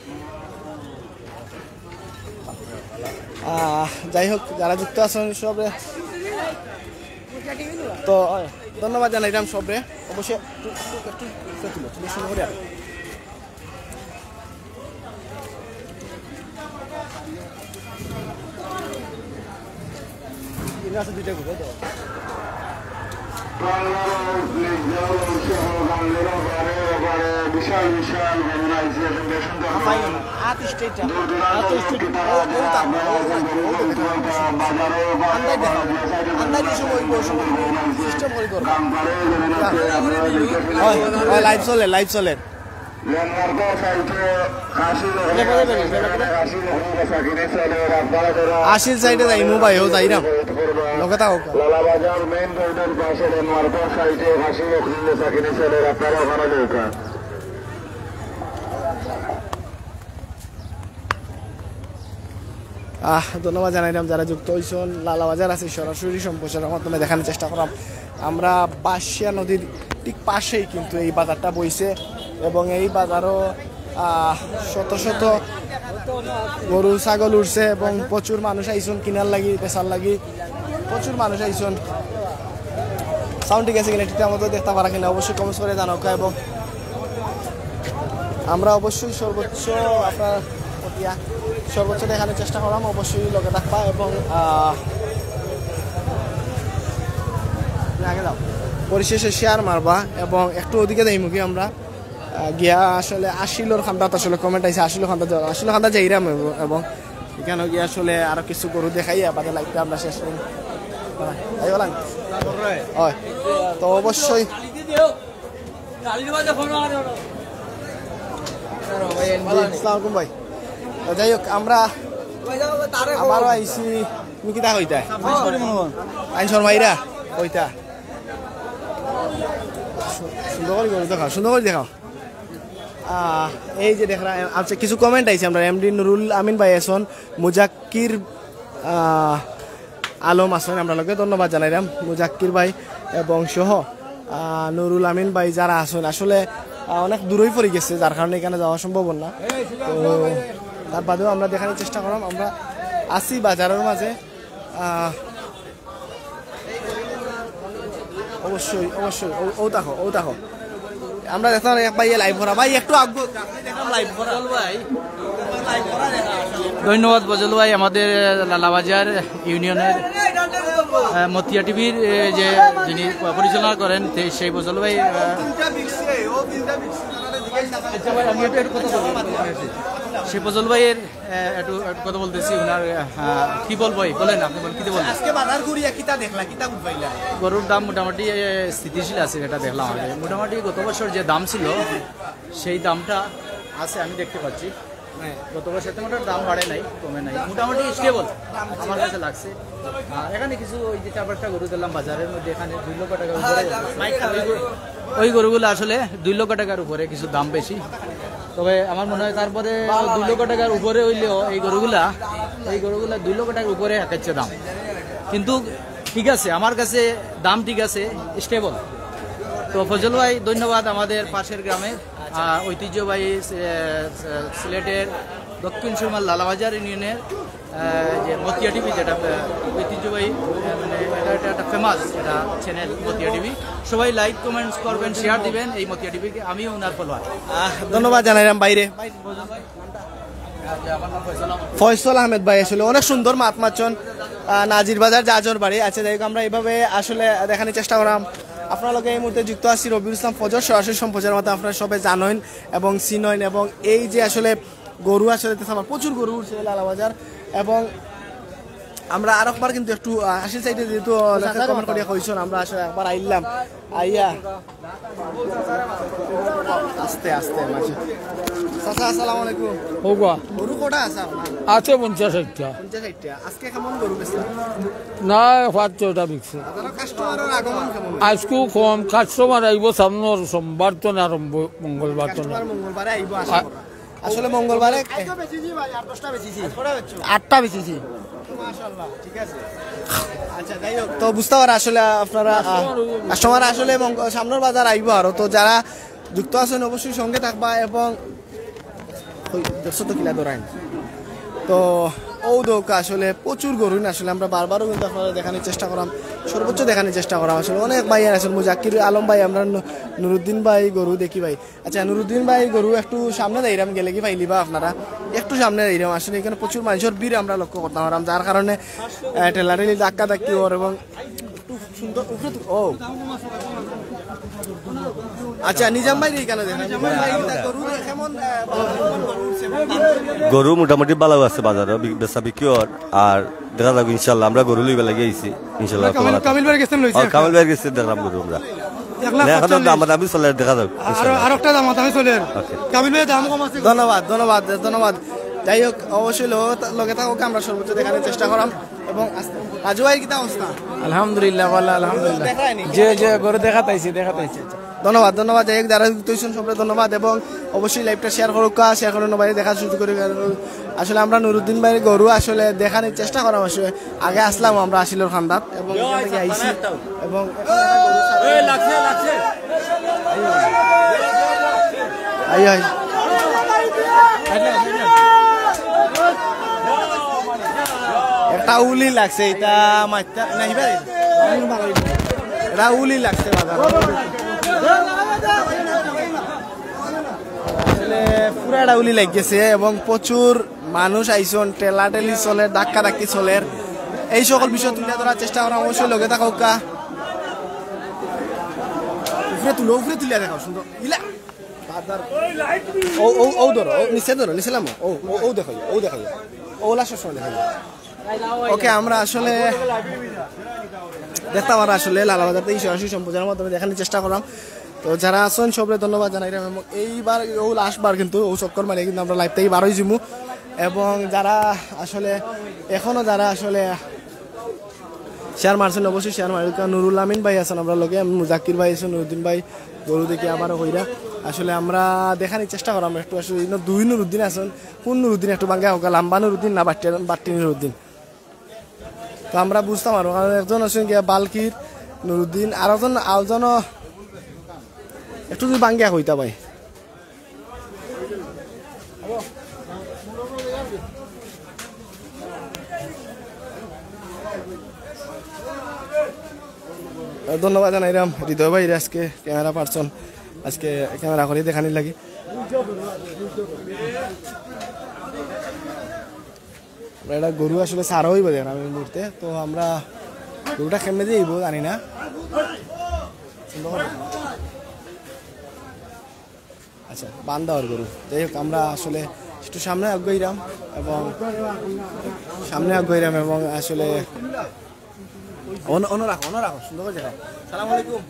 আহ, যাই হোক, যারা যুক্ত আছন সবরে তো, আহ, ধন্যবাদ জানাইলাম সবরে। অবশ্যই একটু, একটু, একটু, একটু তুলো, তুলে সুন্দর করে আনো। এখানে আছে দুইটা group, এই তো। বিশাল বিশাল হাফাই না, আত straight, আত straight, ও, ও তার, ও তার, ও তার। আন্দাই দেখো, আন্দাই দিয়ে সময়, ওই সময় system করে করো। হয়, হয়, লাইভ চলে, লাইভ চলে। আশির সাইডে যাইমু ভাই, ও যাইরাম। লগে থাকো। লালাবাজার মেইন রোডের পাশে লেনমার্কের সাইডে আশি লক্ষ সাকিনি সেলের আপনারা ওখানে যাইতা। আহ, ধন্যবাদ জানাইলাম যারা যুক্ত হইছন। লালাবাজার আছে, সরাসরি সম্প্রচারের মাধ্যমে দেখানোর চেষ্টা করাম। আমরা বাঁশিয়া নদীর ঠিক পাশেই কিন্তু এই বাজারটা বইছে এবং এই বাজারও, আহ, শত শত গরু ছাগল উঠছে এবং প্রচুর মানুষ আইছন কিনার লাগি, বেচার লাগি। প্রচুর মানুষ আইছন। সাউন্ড ঠিক আছে কিনা, ঠিকঠাক মতো দেখতে পারা কিনা, অবশ্যই কমেন্টস করে জানাও। এবং আমরা অবশ্যই সর্বোচ্চ আপনার প্রতি সর্বোচ্চ দেখানোর চেষ্টা করলাম, অবশ্যই লগে থাকবা এবং, আহ, আগে যাও, পরিশেষে শেয়ার মারবা এবং একটু ওদিকে যাইমুখী আমরা। আহ, গিয়া আসলে আশিলর খান্দাত আসলে কমেন্ট আইছে, আশিলর খান্দাত যাওয়া, আশিলর খান্দাত যাইরাম এবং, এবং এখানে গিয়া আসলে আরো কিছু গরু দেখাইয়া বাদে লাইভটা আমরা শেষ করি। আইবা লাগ? হয়। তো অবশ্যই। জি, আসসালামু আলাইকুম ভাই। তো যাই হোক, আমরা আমারও আইছি। তুমি কিতা কইতা? আইন শর্মাইরা কইতা। সুন্দর করে গরু দেখাও, সুন্দর করে দেখাও। আহ, এই যে দেখরা, আচ্ছা, কিছু কমেন্ট আইছে। আমরা এমডি নুরুল আমিন ভাই আছন, মুজাক্কির, আহ, আলম আছন, আমরা লগে ধন্যবাদ জানাইলাম মুজাক্কির ভাই এবং সহ, আহ, নুরুল আমিন ভাই যারা আছন। আসলে, আহ, অনেক দূরই পড়ি গেছে, যার কারণে এখানে যাওয়া সম্ভব না। তো তার বাদেও আমরা দেখানোর চেষ্টা করলাম, আমরা আছি বাজারের মাঝে। আহ, অবশ্যই, অবশ্যই, ও, ও দেখো, ও দেখো। আমরা দেখতাম এক ভাইয়ে লাইভ করা, ভাই একটু আগ্রহ, লাইভ করা। ধন্যবাদ ফজল ভাই, আমাদের লালাবাজার ইউনিয়নের, আহ, মতিয়া টিভির, আহ, যে যিনি পরিচালনা করেন, তে-, সেই ফজল ভাই, আহ, আচ্ছা ভাই, আমি একটু, একটু কথা বলবো। সেই ফজল ভাইয়ের, আহ, একটু, একটু কথা বলতেছি, ওনার, আহ, কি বলবো, এই বলেন, আপনি বলেন, কি বলবেন? আজকে বাজার ঘুরিয়া কিতা দেখলা, কিতা বুঝবাইলা? গরুর দাম মোটামুটি, এ, স্থিতিশীল আছে, যেটা দেখলাম আমি। মোটামুটি গত বছর যে দাম ছিল, সেই দামটা আছে, আমি দেখতে পাচ্ছি। হ্যাঁ। গত বছর তেমন একটা দাম বাড়ে নাই, কমে নাই, মোটামুটি স্টেবল আমার কাছে লাগছে। আর এখানে কিছু ওই যে চার পাঁচটা গরু দিলাম বাজারের মধ্যে, এখানে দুই লক্ষ টাকার উপরে। ওই গরু-, ওই গরুগুলো আসলে দুই লক্ষ টাকার উপরে, কিছু দাম বেশি। তবে আমার মনে হয় তারপরে দুই লক্ষ টাকার উপরে হইলেও এই গরুগুলা, এই গরুগুলা দুই লক্ষ টাকার উপরে একাচ্ছে দাম। কিন্তু ঠিক আছে, আমার কাছে দাম ঠিক আছে, স্টেবল। তো ফজল ভাই, ধন্যবাদ। আমাদের পাশের গ্রামের, আহ, ঐতিহ্যবাহী, আহ, সিলেটের দক্ষিণ সুরমার লালাবাজার ইউনিয়নের, আহ, যে মতিয়া টিভি, যেটা, আহ, ঐতিহ্যবাহী, আহ, মানে এটা, এটা একটা ফেমাস, এটা চ্যানেল মতিয়া টিভি। সবাই লাইক, কমেন্টস করবেন, শেয়ার দিবেন এই মতিয়া টিভিকে। আমিও ওনার ফলোয়ার। আহ, ধন্যবাদ জানাইলাম বাইরে। ফয়সল আহমেদ ভাই আসলে অনেক সুন্দর মাত মাতছন। আহ, নাজির বাজার জাজর বাড়ি। আচ্ছা, যাই হোক, আমরা এইভাবে আসলে দেখানোর চেষ্টা করাম। আপনার লগে এই মুহূর্তে যুক্ত আছি রবিউল ইসলাম ফজর, সরাসরি সম্প্রচার মতো আপনারা সবাই জানেন এবং চিনেন। এবং এই যে আসলে গরু আসলে দেখতে আমার প্রচুর গরু উঠছে লালাবাজার এবং আমরা আরোকবার কিন্তু একটু, আহ, আশির সাইডে যেহেতু অনেকে কমেন্ট করিয়া কইছইন, আমরা আসলে একবার আইলাম, আইয়া আস্তে আস্তে মাঝে। চাচা, আসসালামু আলাইকুম। হৌগা। গরু কটা আছে আপনার? আছে পঞ্চাশ ষাটটা। পঞ্চাশ ষাটটা। আজকে কেমন গরু বেচলা? না, পাঁচ ছয়টা বিকছে। বাজারো কাস্টমারের আগমন কেমন? আইজকু কম, কাস্টমার আইবো সামনর সোমবার তো না, আরম্ভ মঙ্গলবার তো না। কাস্টমার মঙ্গলবারে আইবো আশা করা। আসলে মঙ্গলবারে আটটা বেচছি ভাই, আট দশটা বেচছি। আটটা বেচছি। মাশাআল্লাহ, ঠিক আছে। আচ্ছা, যাই হোক, তো বুঝতে পারে আসলে আপনারা, আহ, কাস্টমার আসলে মঙ্গ-, সামনর বাজার আইবো আরো। তো যারা যুক্ত আছইন অবশ্যই সঙ্গে থাকবা এবং ওই দেখছো তো কিলা দৌড়াইন। তো ও দৌকা আসলে প্রচুর গরু না, আসলে আমরা বারবারও কিন্তু আপনারা দেখানোর চেষ্টা করাম, সর্বোচ্চ দেখানোর চেষ্টা করাম। আসলে অনেক ভাইয়ার আছেন, মুজাক্কির আলম ভাই, আমরা নু-, নুরুদ্দিন ভাই গরু দেখি ভাই। আচ্ছা, নুরুদ্দিন ভাই গরু একটু সামনে যাইরাম, গেলে কি পাইলিবা আপনারা? একটু সামনে যাইরাম, আসলে এখানে প্রচুর মানুষের ভিড় আমরা লক্ষ্য করতাম পারলাম, যার কারণে, আহ, ঠেলাঠেলি ধাক্কা ধাক্কি ওর এবং একটু সুন্দর উপরে তো, ও। আচ্ছা, নিজাম ভাই এখানে দেখেন। নিজাম ভাই, গরু কেমন, আহ, কেমন গরু উঠছে? গরু মোটামুটি ভালা আছে বাজারো, বি-, বেচা বিক্রি অর। আর দেখা যাক ইনশাআল্লাহ, আমরা গরু লইবার লাগি আইছি ইনশাআল্লাহ। কামিল, কামিল ভাই গেছেন লইছে? ও, কামিল ভাই গেছে, দেখলাম গরু আমরা। এক লাখ না, এখনো পাঁচচল্লিশ। দামাদামি চলে, দেখা যাক আর, ইনশাআল্লাহ। আর একটা দামাদামি চলে। ওকে। কামিল ভাই দাম কম আছে। ধন্যবাদ, ধন্যবাদ, ধন্যবাদ। যাই হোক, অবশ্যই লগে, লগে থাকুক, আমরা সর্বোচ্চ দেখানোর চেষ্টা করাম। এবং আস্তে-, রাজু ভাই, কিতা অবস্থা? আলহামদুলিল্লাহ, ভালা, আলহামদুলিল্লাহ। দেখায়নি? যে, যে, গরু দেখাত আইছি, দেখাত আইছি। ধন্যবাদ, ধন্যবাদ। যাই হোক, যারা যুক্ত হইছেন, সবরে ধন্যবাদ এবং অবশ্যই live টা share করুক, share করে সবাই দেখার সুযোগ করে। আসলে আমরা নুরুদ্দিন ভাইয়ের গরু আসলে দেখানোর চেষ্টা করাম। আসলে আগে আসলাম আমরা আসিলর খান্দাত এবং এখান থেকে আইছি এবং এই, লাগছে, লাগছে। I, I. একটা উলি লাগছে, এটা মারতে, না, ইবার। এটা উলি লাগছে বাজার। আসলে পুরা এটা উলি লাগছে এবং প্রচুর মানুষ আইছন, ঠেলাঠেলি চলের, ধাক্কাধাক্কি চলের। এই সকল বিষয় তুলে ধরার চেষ্টা করা, অবশ্যই লগে থাকউক্কা। উপরে তুলো, উপরে তুলিয়া দেখাও, সুন্দর। ইলা। ও, ও, ও ধরো, ও নিচে ধরো, নিচে লামো। ও, ও, ও দেখাই, ও দেখাই। ও লাস্ট সময় দেখাই। ওকে, আমরা আসলে দেখতাম আর আসলে লালাবাজার থেকে সরাসরি সম্প্রচারের মাধ্যমে দেখানোর চেষ্টা করলাম। তো যারা আছেন সবরে ধন্যবাদ জানাইলাম এবং এইবার ও লাস্ট বার কিন্তু ও চক্কর মারিয়া কিন্তু আমরা live থেকে বার হয়ে যাবো। এবং যারা আসলে এখনো যারা আসলে share মারছেন অবশ্যই share মারুক্কা। নুরুল আমিন ভাই আছেন আমরার লগে, মুজাক্কির ভাই আছেন, নুরুদ্দিন ভাই, গরু দেখি আবারও কইরা। আসলে আমরা দেখানোর চেষ্টা করাম একটু, আসলে ইনো দুই নুরুদ্দিন আছেন, কোন নুরুদ্দিন একটু ভাঙ্গা কউক্কা, লাম্বা নুরুদ্দিন না বাট্টি, বাট্টি নুরুদ্দিন? তো আমরা বুঝতাম পারবো, কারণ একজন আছেন গিয়া বালকির নুরুদ্দিন, আর একজন আলজন একটু যদি ভাঙ্গিয়া কইতা ভাই। ধন্যবাদ জানাইলাম হৃদয় ভাইরে আজকে camera person, আজকে camera করে দেখানির লাগি। আমরা এটা গরু আসলে সারা হইব দেখেন আমি এই মুহূর্তে, তো আমরা গরুটা কেমনে দিয়ে দিব জানি না। আচ্ছা, বান্ধা ওর গরু। যাই হোক, আমরা আসলে একটু সামনে আগুয়াইলাম এবং সামনে আগুয়াইলাম এবং আসলে অন-, অন রাখো, অন রাখো, সুন্দর করে রাখো। সালাম আলাইকুম।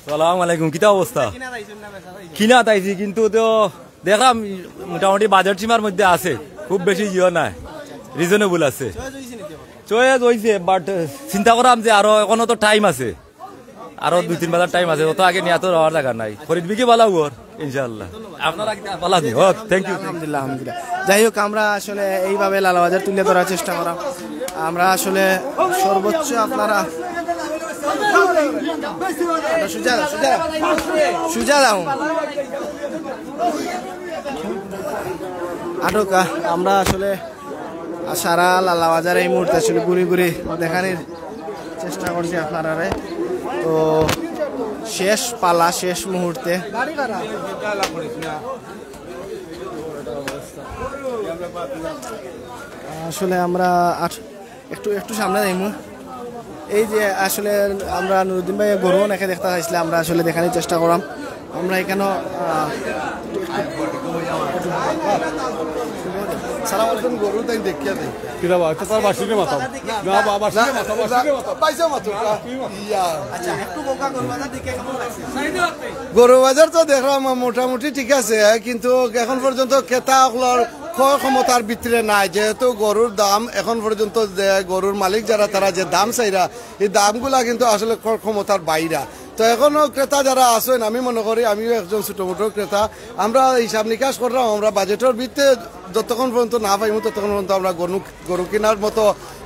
সালাম আলাইকুম, কিতা অবস্থা? কিনা তাইছেন না বেচা তাইছেন? কিনা তাইছি, কিন্তু তো দেখলাম মোটামুটি বাজেট সীমার মধ্যে আছে, খুব বেশি ইয়ে নাই, reasonable আছে। চয়েস হইছে নি কি এখন? চয়েস হইছে, but চিন্তা করাম যে আরো এখনো তো টাইম আছে, আরো দুই তিন বাজার টাইম আছে, অত আগে নিয়ে তো রওয়ার জায়গা নাই। খরিদ বিক্রি ভালা হুয়ার, ইনশাআল্লাহ। আপনারা কিতা ভালা নি? ও, thank you। আলহামদুলিল্লাহ, আলহামদুলিল্লাহ। যাই হোক, আমরা আসলে এইভাবে লালাবাজার তুলে ধরার চেষ্টা করা। আমরা আসলে সর্বোচ্চ আপনারা সুজা যাও, সুজা যাও, সুজা যাও। আটকা, আমরা আসলে আর সারা লালাবাজার এই মুহূর্তে আসলে ঘুরি ঘুরি দেখানির চেষ্টা করছি আপনারারে। তো শেষ পালা, শেষ মুহূর্তে। আসলে আমরা আর একটু, একটু সামনে যাইমু। এই যে আসলে আমরা নুরুদ্দিন ভাই গরু অনেকে দেখতে চাইছিলে, আমরা আসলে দেখানোর চেষ্টা করাম। আমরা এখানে, আহ, সালাম আলাইকুম, গরু তাই দেখিয়া দেই। কিতা বা, আচ্ছা, তার বাসিনে মাতাও। না, বা-, বাসিনে মাতাও, বাসিনে মাতাও। পাইছো মাত্র, না, না, তুমি মাতাও। ইয়া। আচ্ছা, একটু বোকা গরু বাজার দেখে কেমন লাগছে? গরু বাজার তো দেখলাম মোটামুটি ঠিক আছে, কিন্তু এখন পর্যন্ত ক্রেতা অকলর ক্রয় ক্ষমতার ভিতরে নাই, যেহেতু গরুর দাম এখন পর্যন্ত যে গরুর মালিক যারা, তারা যে দাম চাইরা, এই দামগুলা কিন্তু আসলে ক্রয় ক্ষমতার বাইরা। তো এখনো ক্রেতা যারা আছেন, আমি মনে করি, আমিও একজন ছোট মোটো ক্রেতা, আমরা হিসাব নিকাশ করলাম, আমরা বাজেটের ভিতরে যতক্ষণ পর্যন্ত না পাইমু, ততক্ষণ পর্যন্ত আমরা গরু, গরু কেনার মতো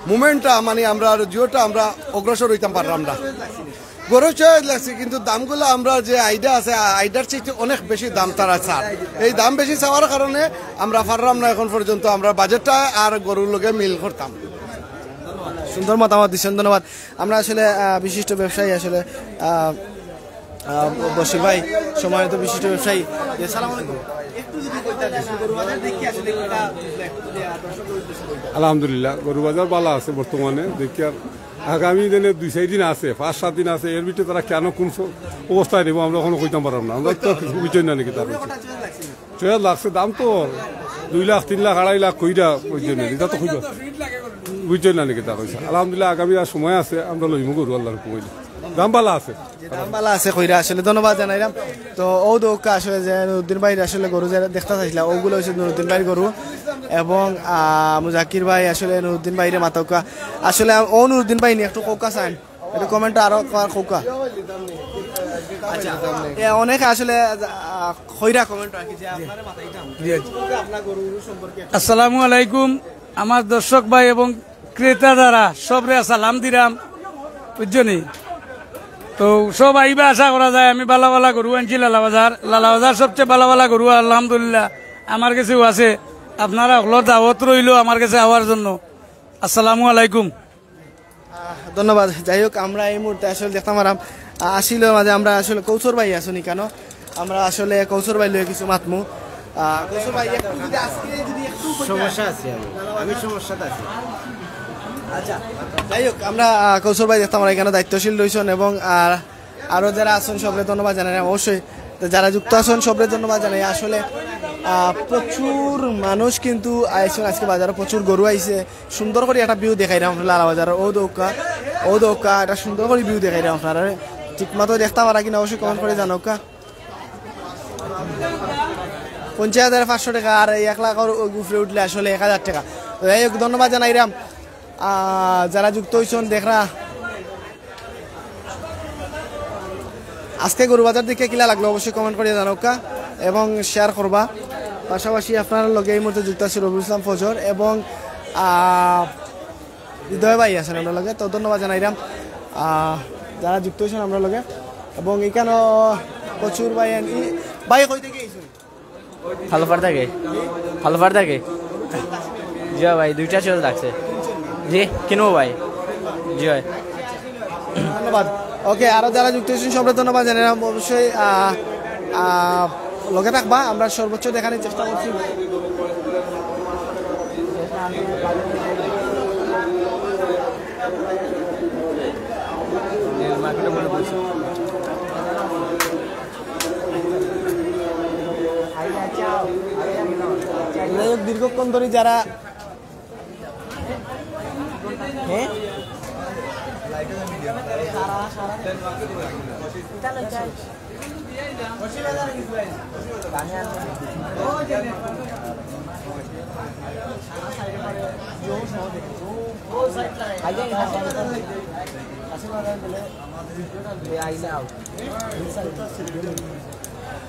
মুভমেন্টটা, মানে, আমরা আর জিওটা আমরা অগ্রসর হইতাম পারলাম না। গরু চয়েস লাগছে, কিন্তু দামগুলো আমরা যে আইডিয়া আছে, আইডিয়ার চেয়ে অনেক বেশি দাম তারা চার। এই দাম বেশি চাওয়ার কারণে আমরা পারলাম না এখন পর্যন্ত আমরা বাজেটটা আর গরুর লগে মিল করতাম। সুন্দর মতামত দিচ্ছেন, ধন্যবাদ। আমরা আসলে, আহ, বিশিষ্ট ব্যবসায়ী আসলে, আহ, আহ, বশির ভাই, সম্মানিত বিশিষ্ট ব্যবসায়ী। জি, আসসালামু আলাইকুম। একটু যদি কইতা যে গরু বাজার দেখি আসলে কিতা বুঝলে, একটু যদি, আহ, দর্শকের উদ্দেশ্যে কইতা। আলহামদুলিল্লাহ, গরু বাজার ভালা আছে বর্তমানে। দেখি আর আগামী দিনে দুই চাইর দিন আছে, পাঁচ সাত দিন আছে, এর ভিতরে তারা কেন কোন স-, অবস্থায় নেব আমরা এখনো কইতাম পারলাম না। আমরা তো বুঝছেন না নাকি তার? চয়েস লাগছে, দাম তো দুই লাখ, তিন লাখ, আড়াই লাখ কইরা, বুঝছেন না, এটা তো কইবা। বুঝছেন না নাকি তা কইছে? আলহামদুলিল্লাহ, আগামী আর সময় আছে, আমরা লইমু গরু আল্লাহর হুকুম অইলে। দাম ভালা আছে। যে দাম ভালা আছে কইরা আসলে ধন্যবাদ জানাইলাম। তো ও দৌকা আসলে যে নুরুদ্দিন ভাইর আসলে গরু যে দেখতে চাইছিলা, ওগুলো হচ্ছে নুরুদ্দিন ভাইর গরু। এবং, আহ, মুজাকির ভাই আসলে নুরুদ্দিন ভাইরে মাতউক্কা। আসলে ও নুরুদ্দিন ভাই নিয়ে একটু কউক্কা চাইন। এটা কমেন্ট আরো কর কউক্কা। আচ্ছা, এ, অনেকে আসলে, আহ, কইরা কমেন্ট রাখি যে আপনারে মাতাইতাম। জি, জি। আপনার গরু সম্পর্কে একটু আসসালামু আলাইকুম, আমার দর্শক ভাই এবং ক্রেতা যারা, সবরে সালাম দিলাম, বুঝছো নি? তো সব আইবা আশা করা যায়। আমি বালা বালা গরু আনছি লালাবাজার, লালাবাজার সবচেয়ে বালা বালা গরু আলহামদুলিল্লাহ আমার কাছেও আছে। আপনারা হকলর দাওয়াত রইলো আমার কাছে আওয়ার জন্য। আসসালামু আলাইকুম। আহ, ধন্যবাদ। যাই হোক, আমরা এই মুহূর্তে আসলে দেখতাম পারাম, আহ, আসিল মাঝে আমরা আসলে কৌশর ভাই আছইন কেন, আমরা আসলে কৌশর ভাই লইয়া কিছু মাতমু। আহ, কৌশর ভাই, একটু যদি আজকে যদি একটু কইতা। সমস্যা আছে, আমি, আমি সমস্যাতে আছি। আচ্ছা, যাই হোক, আমরা, আহ, কৌশর ভাই দেখতাম পারাম এখানো দায়িত্বশীল রইছইন এবং, আহ, আরো যারা আছইন সবরে ধন্যবাদ জানাই অবশ্যই। তো যারা যুক্ত আছইন সবরে ধন্যবাদ জানাই। আসলে, আহ, প্রচুর মানুষ কিন্তু আইছইন আজকে বাজারো, প্রচুর গরু আইছে। সুন্দর করি একটা ভিউ দেখাইরাম আপনারা লালাবাজারর। ও দৌকা, ও দৌকা, একটা সুন্দর করি ভিউ দেখাইরাম আপনারা। ঠিক মতো দেখতা পারা কিনা অবশ্যই কমেন্ট করি জানাউক্কা। পঞ্চাশ হাজার পাঁচশো টাকা আর এই এক লাখর উপরে উঠলে আসলে এক হাজার টাকা। তো যাই হোক, ধন্যবাদ জানাইরাম, আহ, যারা যুক্ত অইছইন দেখরা। আজকে গরু বাজার দেখে কিলা লাগলো অবশ্যই কমেন্ট করি জানাউক্কা এবং শেয়ার করবা। পাশাপাশি আপনার লগে এই মুহূর্তে যুক্ত আছি রবিউল ইসলাম ফজর এবং, আহ, হৃদয় ভাই আছইন আমরার লগে, তো ধন্যবাদ জানাইরাম, আহ, যারা যুক্ত অইছইন আমরার লগে। এবং এখানো প্রচুর ভাই আন-, ই-, ভাই কই থাকি আইছইন? ফালুফার থাকি। ফালুফার থাকি। জি অয় ভাই, দুইটা চল থাকছে। জি, কিনবো ভাই। জি অয়। ধন্যবাদ। ওকে, আরো যারা যুক্ত অইছইন সবরে ধন্যবাদ জানাইলাম। অবশ্যই, আহ, আহ, লগে থাকবা, আমরা সর্বোচ্চ দেখানির চেষ্টা করছি। যাই হোক, দীর্ঘক্ষণ ধরে যারা, হ্যাঁ?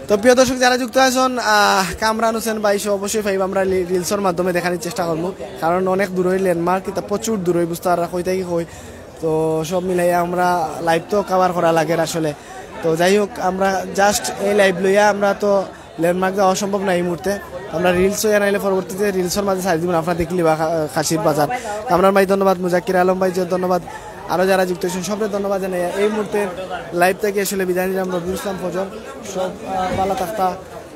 তো প্রিয় দর্শক, যারা যুক্ত আছইন, আহ, কামরান হোসেন ভাই সহ অবশ্যই পাইবা, আমরা রি-, রিলসর মাধ্যমে দেখানির চেষ্টা করমু, কারণ অনেক দূরই ল্যান্ডমার্ক, এটা প্রচুর দূরই, বুঝতা পাররা কই থাকি কই। তো সব মিলাইয়া আমরা লাইভ তো কভার করা লাগের আসলে। তো যাই হোক, আমরা জাস্ট এই লাইভ লইয়া আমরা তো ল্যান্ডমার্ক যাওয়া সম্ভব না এই মুহূর্তে। আমরা রিলস হইয়া নাইলে পরবর্তীতে রিলসর মাঝে ছাড়ি দিমু, আপনারা দেখলিবা খা-, খাসির বাজার। কামরান ভাই ধন্যবাদ, মুজাক্কির আলম ভাই যে ধন্যবাদ, আরো যারা যুক্ত অইছইন সবরে ধন্যবাদ জানাই। এই মুহূর্তে লাইভ থাকি আসলে বিদায় নিলাম, রবিউল ইসলাম ফজর। সব, আহ, ভালা থাকতা,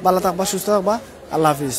ভালা থাকবা, সুস্থ থাকবা। আল্লাহ হাফিজ।